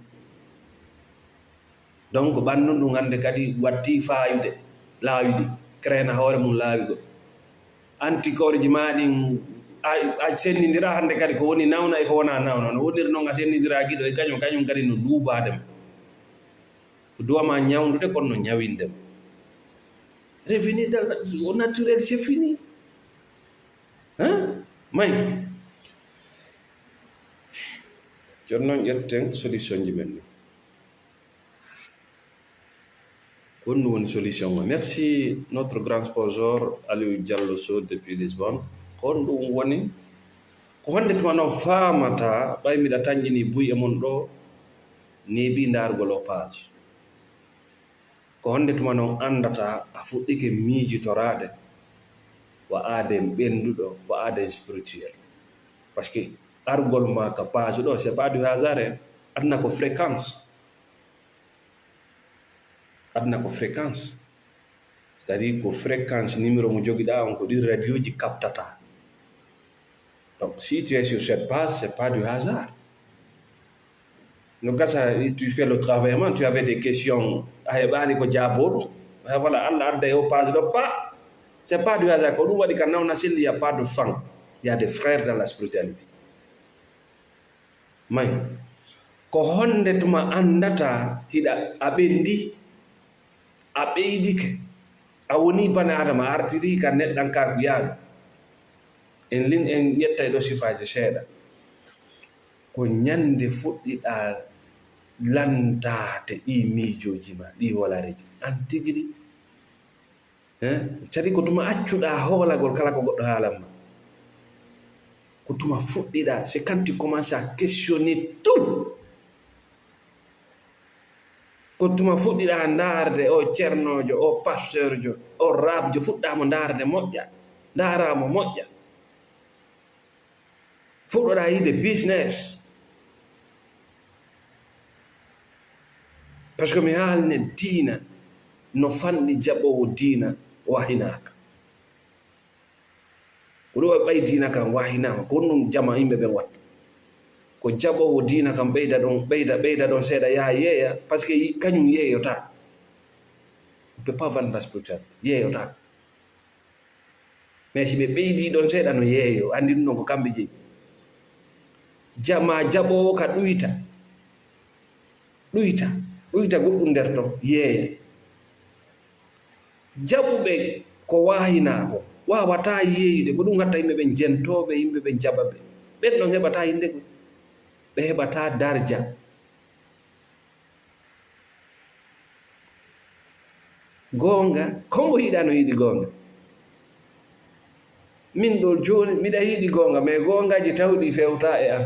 Donc ɓanndu ndun hannde kadi watti faayude laawi ɗi, créena hoore mum laawi goɗɗi. Anticorps ji ma ɗin a, a sennindira hannde kadi ko woni nawna e ko wona nawna. No woniri noon a sennindira giɗo e kañum, kañum kadi no luubaade ma. Ko duwa ma ñawndude kono no ñawinde ma. Revenu dal au naturel c'est fini. Hein? May. Jooni noon ƴetten solution ji men ni. Ko honɗum woni solution o? Merci notre grand sponsor Aliou Diallo Sow depuis Lisbonne. Ko honɗum woni? Ko honde tuma noon faamata ɓay miɗa tanƴini buy e mon ɗo neeɓi ndaargol o page? Ko honde tuma noon anndata a fuɗɗike miijotoraade ko aaden ɓennduɗo, ko aaden spirituel? Parce que argol ma ka page ɗo c'est pas du hasard, hein. Aduna ko fréquence. Aduna ko fréquence. C'est-à-dire ko fréquence numéro mo jogiɗa on ko ɗin radioji captata. Donc si tu es sur cette page c'est pas du hasard. No gasa tu fais le travail man tu avais des questions a heɓani ko jaabo ɗum. Ah, voilà Allah adda e o page ɗo pa c'est pas du hasard ko ɗum waɗi ka nawna selli y a pas de fan. Il y a des frères dans la spiritualité. May ko honde tuma anndata hiɗa a ɓendi a ɓeydike a woni bana adama a artiri ka neɗɗankaaku yaaga. En lin en ƴettay ɗo sifaaji seeɗa. Ko ñande fuɗɗiɗa lantaate ɗi miijooji ma ɗi wolareji an tigiri. Hein? Cadi ko tuma accuɗa hoolagol kala ko goɗɗo haalan ma. Ko tuma fuɗɗiɗa c'est quand tu commences à questionner tout. Ko tuma fuɗɗiɗa ndaarde o ceernoojo o pasteurjo o rabjo fuɗɗamo ndaarde moƴƴa. Ndaaramo moƴƴa. Fuɗɗoɗa yiide business. Parce que mi haalne diina no fanɗi jaɓoowo diina wahinaaka. Ko ɗum ɓay diina kan wahinaama ko ɗum jama yimɓe ɓen watta. Ko jaɓoowo diina kan ɓeyda ɗon ɓeyda ɓeyda ɗon seeɗa yaha yeeya parce que kañum yeeyota. On peut pas vendre la spiritualité yeeyota. Mais si ɓe ɓeydi ɗon seeɗa no yeeyo anndi ɗum ɗon ko kamɓe jeyi. Jama jaɓoowo ka ɗuyta ɗuyta ɗuyta goɗɗum nder ton yeeya. Jaɓuɓe ko waahinaako waawataa yeeyde ko ɗum hatta yimɓe ɓen jentooɓe yimɓe ɓen jaɓaɓe. Ɓen ɗon heɓataa hinde ko ɓe heɓataa darja. Goonga kongo yiɗa no yiɗi goonga. Min ɗo jooni miɗa yiɗi goonga mais goongaji tawɗi fewta e am.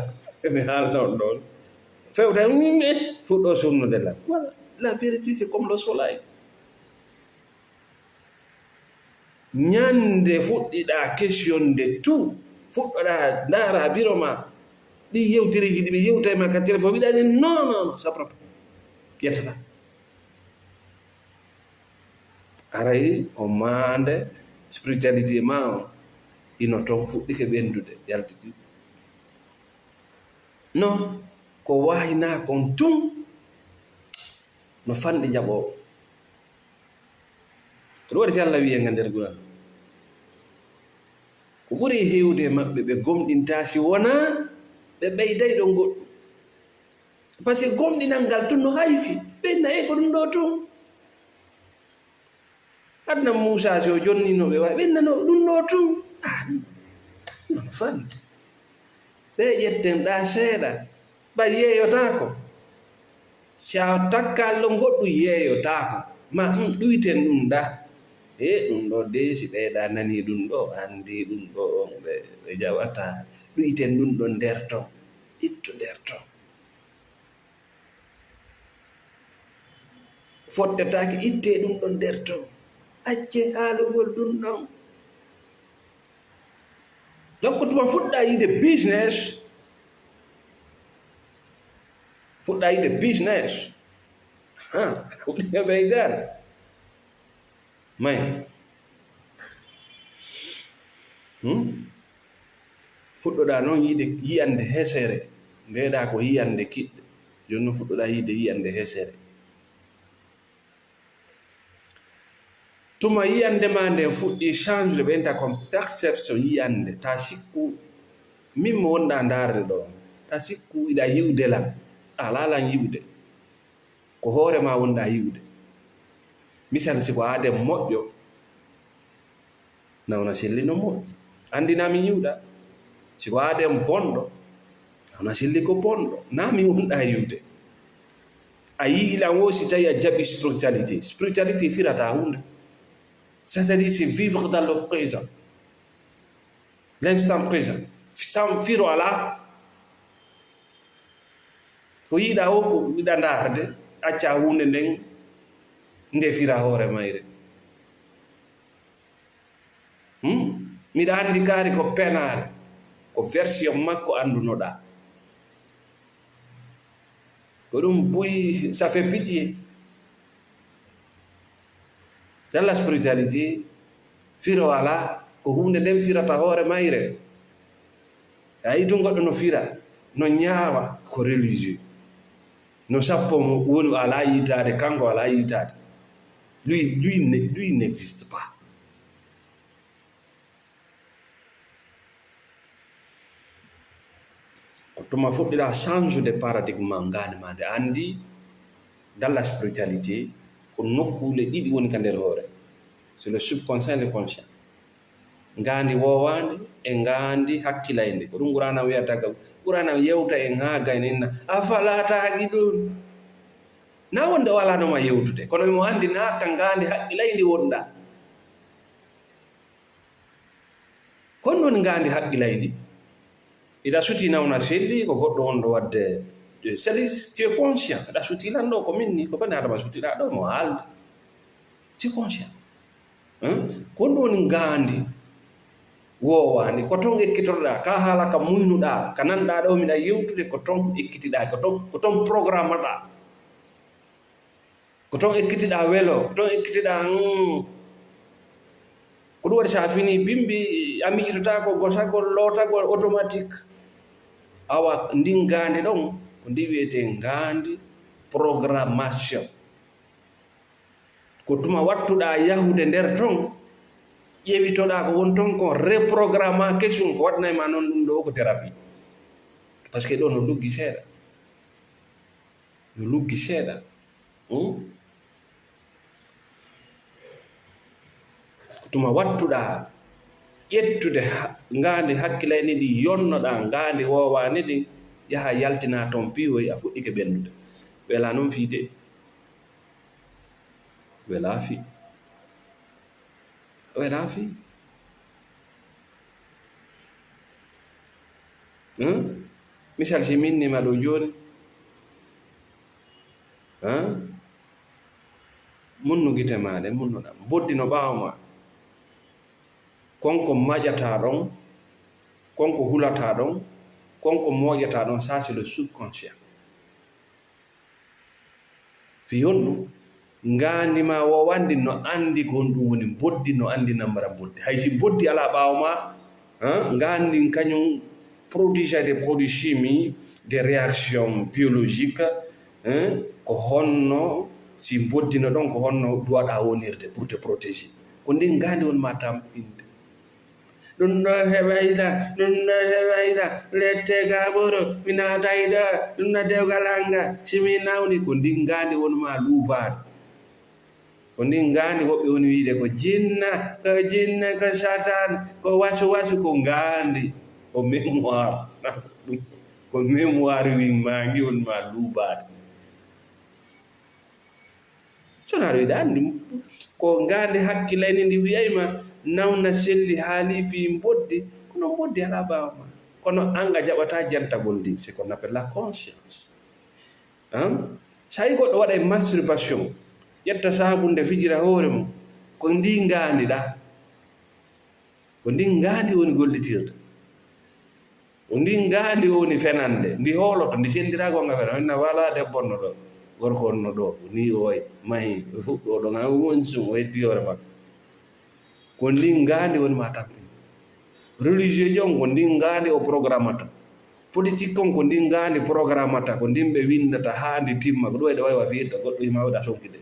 Mi haalna on ɗon fewta e fuɗɗo sunnude lan wala la vérité c'est comme le soleil. Ñande fuɗɗiɗa questionde tout fuɗɗoɗa ndaara biro ma ɗi yewtereji ɗi ɓe yewta e ma ka téléphone wiɗani non non non ça prend pas. Ƴettata aray ko maande spiritualité ma o ino toon fuɗɗike ɓendude yaltiti. Non ko wayna kon tun no fanɗi jaɓoowo. Ko ɗum waɗi si Allah wi'i en e nder Qur'an ko ɓuri heewde e maɓɓe ɓe gomɗintaa si wonaa ɓe ɓeyday ɗon goɗɗum. Parce que gomɗinal ngal tun no hayfi ɓe nayi ko ɗum ɗo tun. Adna Muusa si o jonnino ɓe wawi ɓe nano ɗum ɗo tun. Ah, non fan ɓe ƴetten ɗa seeɗa ɓay yeeyotaako. Si a takkaali ɗon goɗɗum yeeyotaako ma ɗum ɗuyten ɗum ɗa. E ɗum ɗo dey si ɓeyɗa nani ɗum ɗo anndi ɗum ɗo on ɓe ɓe jaɓata. Ɗuyten ɗum ɗo nder ton ittu nder ton. Fottetaake itte ɗum ɗon nder ton. Acce haalugol ɗum ɗon. Donc tuma fuɗɗa yiide business Fuɗɗa yiɗde business. Ha, fuɗɗa ɓeydan. May. Hmm? Fuɗɗoɗa noon yiide yiyande hesere. Ndeeɗa ko yiyande kiɗɗe. Jooni noon fuɗɗoɗa yiide yiyande hesere. Tuma yiyande ma nde fuɗɗi change, ɓe enta kon perception yiyande. Ta sikku, min mo wonɗa ndaarde ɗo, ta sikku iɗa yi'ude lan. A alaa lan yi'ude. Ko hoore ma wonɗa yi'ude. Misal, si ko aaden moƴƴo, nawna selli no moƴƴi. Anndi na mi yi'uɗa. Si ko aaden bonɗo, nawna selli ko bonɗo. Na mi wonɗa yi'ude. A yi'i lan wo si tawi a jaɓi spiritualité. Spiritualité firata huunde. C'est-à-dire, c'est vivre dans le présent. L'instant présent. Sam firo alaa. Ko yiɗa wo ko yiɗa ndaarde, acca huunde nden nde fira hoore mayre. Hmm? Miɗa anndi kaari ko penaare, ko version makko anndunoɗa. Ko ɗum buy, ça fait pitié. Dans la spiritualité, firo alaa, ko huunde nden firata hoore mayre. A yi'i tun goɗɗo no fira, no ñaawa, ko religieux. No sappo mo woni o alaa yiitaade, kanko alaa yiitaade. Lui, lui, ne- lui n'existe pas. Ko tuma fuɗɗiɗa change de paradigme ma ngaandi ma nde anndi dans la spiritualité ko nokkuule ɗiɗi woni ka nder hoore. C'est le subconscient et le conscient. Ngaandi woowaandi e ngaandi hakkilayndi. Ko ɗum Qur'aana wiyata kam. Qur'aana yewta en haa gayna inna, "Afalaa ta'qiluun?" Na wonde o alaa no ma yewtude, kono imo anndi na ka ngaandi hakkilayndi wonɗa. Kon woni ngaandi hakkilayndi. Iɗa suti nawna selli, ko goɗɗo wonɗo waɗde, c'est-à-dire, tu es conscient. Aɗa suti lan ɗo, ko min ni, ko bani Adama sutiɗa ɗo, mo haalde. Tu es conscient. Hein? Ko ɗum woni ngaandi woowaandi. Ko ton ekkitoɗaa, ka haala ka muynuɗaa, ka nanɗaa ɗo miɗa yewtude, ko ton ekkitiɗaa, ko ton, ko ton programme ɗaa. Ko ton ekkitiɗaa welo, ko ton ekkitiɗaa, mm. Ko ɗum waɗi so a fini bimbi, a miijitotaako gosagol, lootagol automatique. Awa, ndin ngaandi ɗon, ko ndi wiyetee ngaandi programmation. Ko tuma wattuɗaa yahude nder ton, ƴeewitoɗaa ko won ton kon, reprogrammation, ko waɗnay ma noon ɗum ɗo ko thérapie. Parce que ɗo no luggi seeɗa. No luggi seeɗa. Hmm? Ko tuma wattuɗaa ƴettude ha-, ngaandi hakkilayndi ndi, yonnoɗaa ngaandi woowaandi ndi, yaha yaltinaa ton piiwoy, a fuɗɗike ɓennude. Welaa noon fii de. Welaa fii. Welaa fii. Hmm? Misal, si min ni ma ɗo jooni. Hein? Munnu gite maa ɗen, munnuɗaa. Mboddi no ɓaawo maa. Kon ko maƴataa ɗon, kon ko hulataa ɗon, kon ko mooƴataa ɗon, ça c'est le subconscient. Fii honɗum? Ngaandi maa woowaandi no anndi ko honɗum woni mboddi, no anndi nambara mboddi. Hay si mboddi alaa ɓaawo maa, han, ngaandi kañum produit des produits chimiques, des réactions biologiques, hein, ko honno si mboddi no ɗon, ko honno duwaɗaa wonirde pour te protéger. Ko ndin ngaandi woni maa tampinde. Ɗum ɗo heɓayɗa, ɗum ɗo heɓayɗa, lette gaɓoro, mi naatay ɗo, ɗum ɗo dewgal anga, si mi nawni, ko ndin ngaandi woni maa luubaade. Ko ndin ngaandi woɓɓe woni wiide ko jinna, ko jinna, ko satan, ko wasu wasu, ko ngaandi, ko mémoire. Ko mémoire win maa ngi woni maa luubaade. So na aroyɗa anndi, ko ngaandi hakkilayndi ndi wiyay ma, nawna selli haali fii mboddi, kono mboddi alaa ɓaawo ma. Kono an a jaɓataa jantagol ndi, c'est qu'on appelle la conscience. Hein? So a yi goɗɗo waɗay masturbation, ƴetta saabunde fijira hoore mum, ko ndi ngaandi ɗa. Ko ndi ngaandi woni gollitirde. Ko ndin ngaandi woni fenande, ndi hooloto, ndi sendiraa gonga fena. Hinna wala debbo no ɗo, gorko on no ɗo, ni o wayi, mahi, o fuɗɗo ɗo, nga woni sun, o heddi hoore makko. Ko ndin ngaandi woni ma tampini. Religieux on, ko ndin ngaandi o programmata. Politique on, ko ndin ngaandi programmata, ko ndin ɓe windata haa ndi timma, ko ɗum e ɗo wayi wa fiirde, goɗɗo ima waɗa sonkide.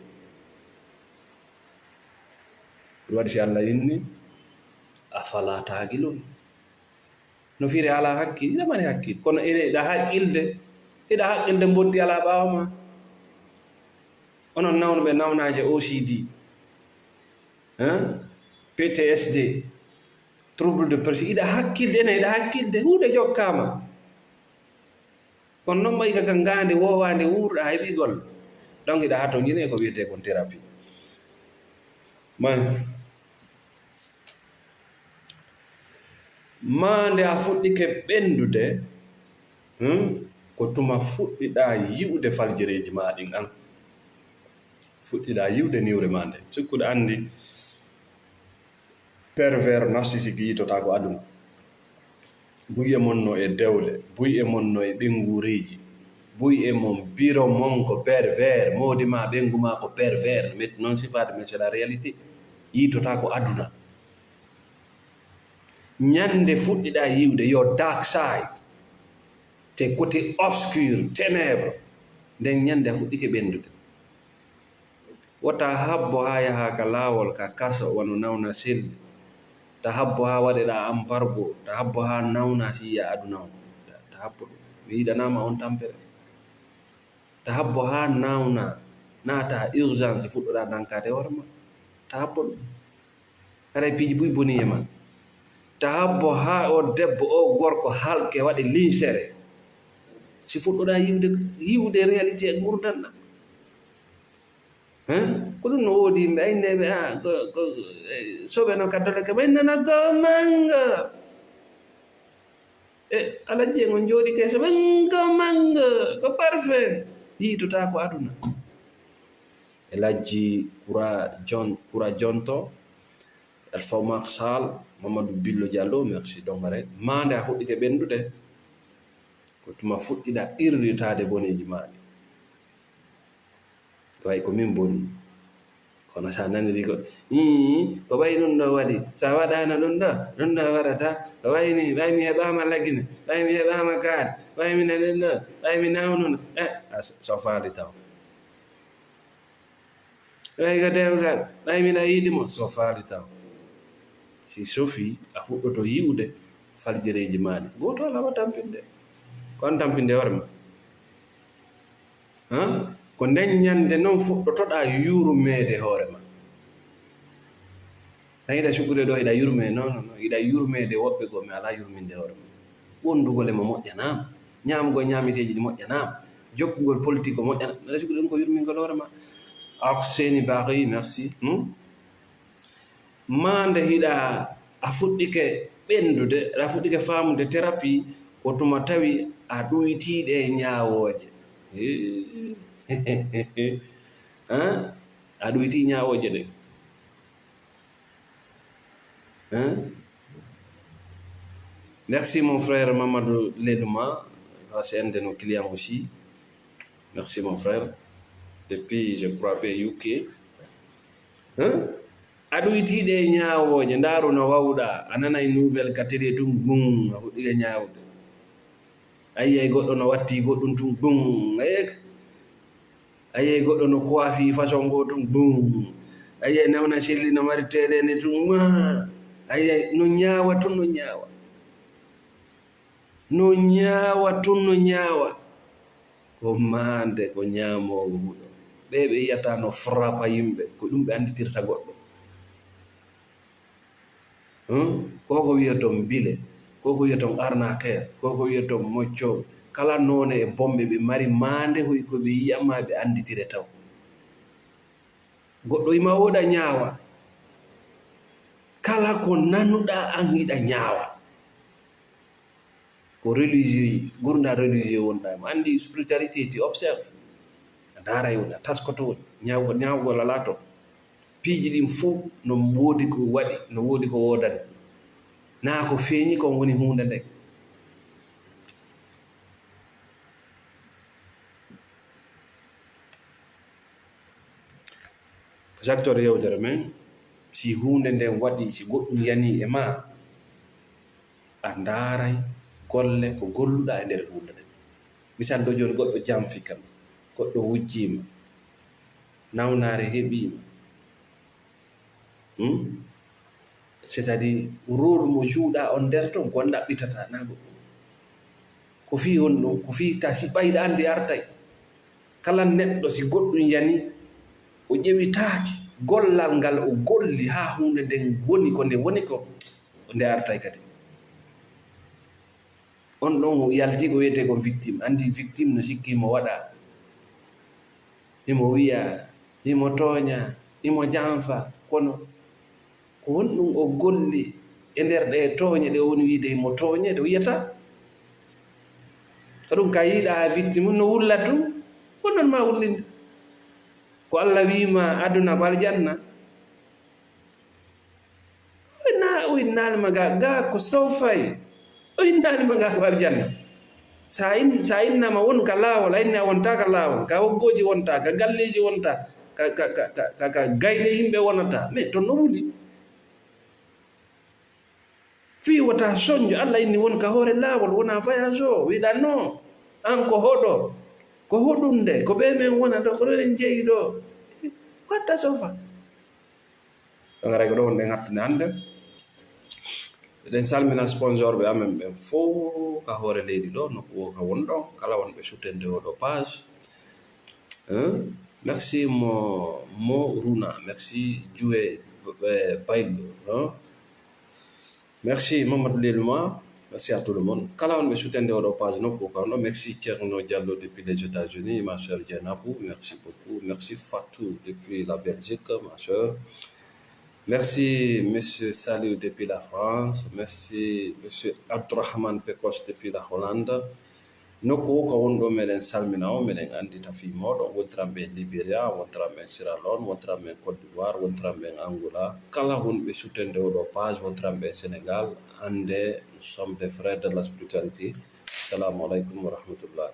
Ɗum waɗi si Allah inni, "Afala taqilun?" No firi alaa hakkil, hiɗa mari hakkil. Kono ene hiɗa haqqilde, hiɗa haqqilde mbotti alaa ɓaawo ma. Onon nawnuɓe nawnaaje O C D, hein? P T S D, trouble de personne, hiɗa hakkilde, ene hiɗa hakkilde, huunde jokkaama. Kono noon ɓay ka ngaandi woowaande wuurɗa a heɓii golle. Donc hiɗa hatonjine ko wiyetee kon thérapie. May. Maa nde a fuɗɗike ɓenndude, hmm, ko tuma fuɗɗiɗaa yi'ude faljereeji maa ɗin an. Fuɗɗiɗaa yi'ude niwre maa nde. Sikkuɗo anndi pervers narcissique yiitotaako aduna. Buy e mon no e dewle, buy e mon no e ɓennguureeji, buy e mon biro mon ko pervers, moodi maa ɓenngu maa ko pervers. Met-, noon sifaade, mais c'est la réalité. Yiitotaako aduna. Ñande fuɗɗiɗaa yi'ude yo dark side, te côté obscur, ténèbres, nden ñande a fuɗɗike ɓenndude. Wota habbo haa yaha ka laawol, ka kaso, wano nawna selli. Ta habbo haa waɗeɗaa embargo, ta habbo haa nawna si yi'a aduna on. Ta, ta habbo ɗum. Mi yiɗanaama on tampere. Ta habbo haa nawna, naata urgence, fuɗɗoɗaa dankaade hoore ma. Ta habbo ɗum. Haray piiji buy boni e ma. Ta habbo haa o debbo, o gorko halke, waɗe linsere. Si fuɗɗoɗaa yi'ude, yi'ude réalité e ngurndan ɗan. Hein? Ko ɗum no woodi yimɓe, ay, nde ɓe, ah, ko, ko, eh, soɓe no ka dole ka, ɓe nana go manngo. E Alhaji en on jooɗi kese, ɓe go manngo, ko parfum. Yiitotaako aduna. Alhaji Kura Jon-, Kura Jonto, Alpha Mark Sall, Mamadou Billo Diallo, merci Dongare. Maa nde a fuɗɗike ɓenndude, ko tuma fuɗɗiɗaa irritaade boneeji maa ɗi. Way ko min boni. Kono sa naniri ko, "Ii, ko ɓay ɗum ɗo waɗi. Sa waɗaano ɗum ɗo, ɗum ɗo waɗata. Ko ɓay ni, ɓay mi heɓaama lagine, ɓay mi heɓaama kaari, ɓay mi naɗen ɗo, ɓay mi nawnuna." Eh, a s-, so faali taw. Ɓay ko dewgal, ɓay miɗa yiɗi mo, so faali taw. Si sofi, a fuɗɗoto yi'ude faljereeji maa ɗi. Gooto alaa wa tampinde. Ko an tampinde hoore ma. Han? Ko nden ñande non fuɗɗotoɗaa yurmeede hoore ma. Tan hiɗa sukkude ɗo, hiɗa yurmee. Non, non, non. Hiɗa yurmeede woɓɓe goo, mi alaa yurminde hoore ma. Wondugol e ma moƴƴanaama. Ñaamugol ñaameteeji ɗi moƴƴanaama. Jokkugol politique ko moƴƴanaama. Hiɗa sukkude ɗum ko yurmingol hoore ma. Ak Seni Bakri, merci. Hmm? Maa nde hiɗa, a fuɗɗike ɓenndude, a fuɗɗike faamude thérapie, ko tuma tawi a ɗuytii ɗe ñaawooje. Hee. Hein? A ɗuytii ñaawooje ɗe. Hein? Merci mon frère Mamadou Ledouma, grâce à un de nos clients aussi. Merci mon frère. Depuis, je crois, P U K. Hein? A ɗuytii ɗe ñaawooje, ndaaru no wawɗa, a nanay nouvelle ka télé tun, gun, a fuɗɗike ñaawde. A yi'ay goɗɗo no watti goɗɗum tun, gun, a yi'ay, a yi'ay goɗɗo no coiffi façon goo tun, gun. A yi'ay nawna selli no mari teelende tun, maa. A yi'ay no ñaawa tun, no ñaawa. No ñaawa tun, no ñaawa. Ko maande, ko ñaamoowo huɗo. Ɓe ɓe yi'ata no frappa yimɓe, ko ɗum ɓe annditirta goɗɗo. Hmm? Ko ko wi'oton bile, ko ko wi'oton arnaqueur, ko ko wi'oton moccooɓe. Kala noone e bomɓe ɓe mari maande, hoy ko ɓe yi'a ma ɓe annditire taw. Goɗɗo ima wooda ñaawa. Kala ko nanuɗaa an hiɗa ñaawa. Ko religieux, gurdal religieux wonɗaa e mo. Anndi spiritualité, tu observes. A ndaaray woni, a taskoto woni. Ñaawgol, ñaawgol alaa toon. Piiji ɗin fof no woodi ko waɗi, no woodi ko woodani. Naa ko feeñi kon woni huunde nden. Jagtor yewtere men, si huunde nden waɗi, si goɗɗum yanii e ma, a ndaaray golle ko golluɗaa e nder huunde nden. Misal ɗo jooni, goɗɗo janfi kam, goɗɗo wujjiima, nawnaare heɓiima. Hmm? C'est-à-dire, rôle mo jouɗaa on nder ton, ko on ɗaɓɓitata, naa goɗɗum. Ko fii honɗum? Ko fii ta si ɓayɗo anndi artay. Kala neɗɗo, si goɗɗum yani, o ƴewitaaki gollal ngal o golli haa huunde nden woni ko nde woni ko, nde artay kadi. On ɗon o yalti ko wiyetee kon victime. Anndi victime no sikki mo waɗa. Himo wiya, himo tooña, himo janfa. Kono ko honɗum o golli e nder ɗee tooñe ɗe o woni wiide himo tooñe, ɗe o yiyata? Ko ɗum ka yiɗa victime no wullat tun, honɗon ma wullinde? Ko Alla wiima aduna ko aljanna. O inna-, o innaali ma ga, ga ko sawfay. O innaali ma ga ko aljanna. Sa in-, sa innama won ka laawol, a inni a wonta ka laawol, ka hoggooji wonta, ka galleeji wonta, ka, ka, ka, ka, ka, ka gayle yimɓe wonata. Mais ton no wuli. Fii wota sonjo, Alla inni won ka hoore laawol, wona voyage o. Wiɗa no, an ko hoɗo, ko hoɗunde, ko ɓe men wona ɗo, ko ɗon en jeyi ɗo. Watta sofa. Ɗon haray ko ɗo wonɗen hattinde hannde. Eɗen salmina sponsorɓe amen ɓen fow ka hoore leydi ɗo, nokku o ka won ɗon, kala wonɓe suttende oɗo page. Hein? Merci mo, mo Runa, merci Joué, eh, Baylo, hein? Merci Mamadou Leluma, merci à tout le monde. Kala wonɓe suttende oɗo page nokku o ka won ɗo, merci Thierno Diallo depuis les États-Unis, ma sœur Dieynabou, merci beaucoup. Merci Fatou depuis la Belgique, ma sœur. Merci, Monsieur Saliou depuis la France. Merci, Monsieur Abdourahmane Pekos depuis la Hollande. Nokku o ka won ɗo, meɗen salmina on, meɗen anndita fii mooɗon. Wontiran ɓe Liberia, wontiran ɓe Sierra Leone, wontiran ɓe Côte d'Ivoire, wontiran ɓe Angola. Kala wonɓe suttende oɗo page, wontiran ɓe Sénégal, annde, nous sommes des frères de la spiritualité. Assalamu alaikum wa rahmatullah.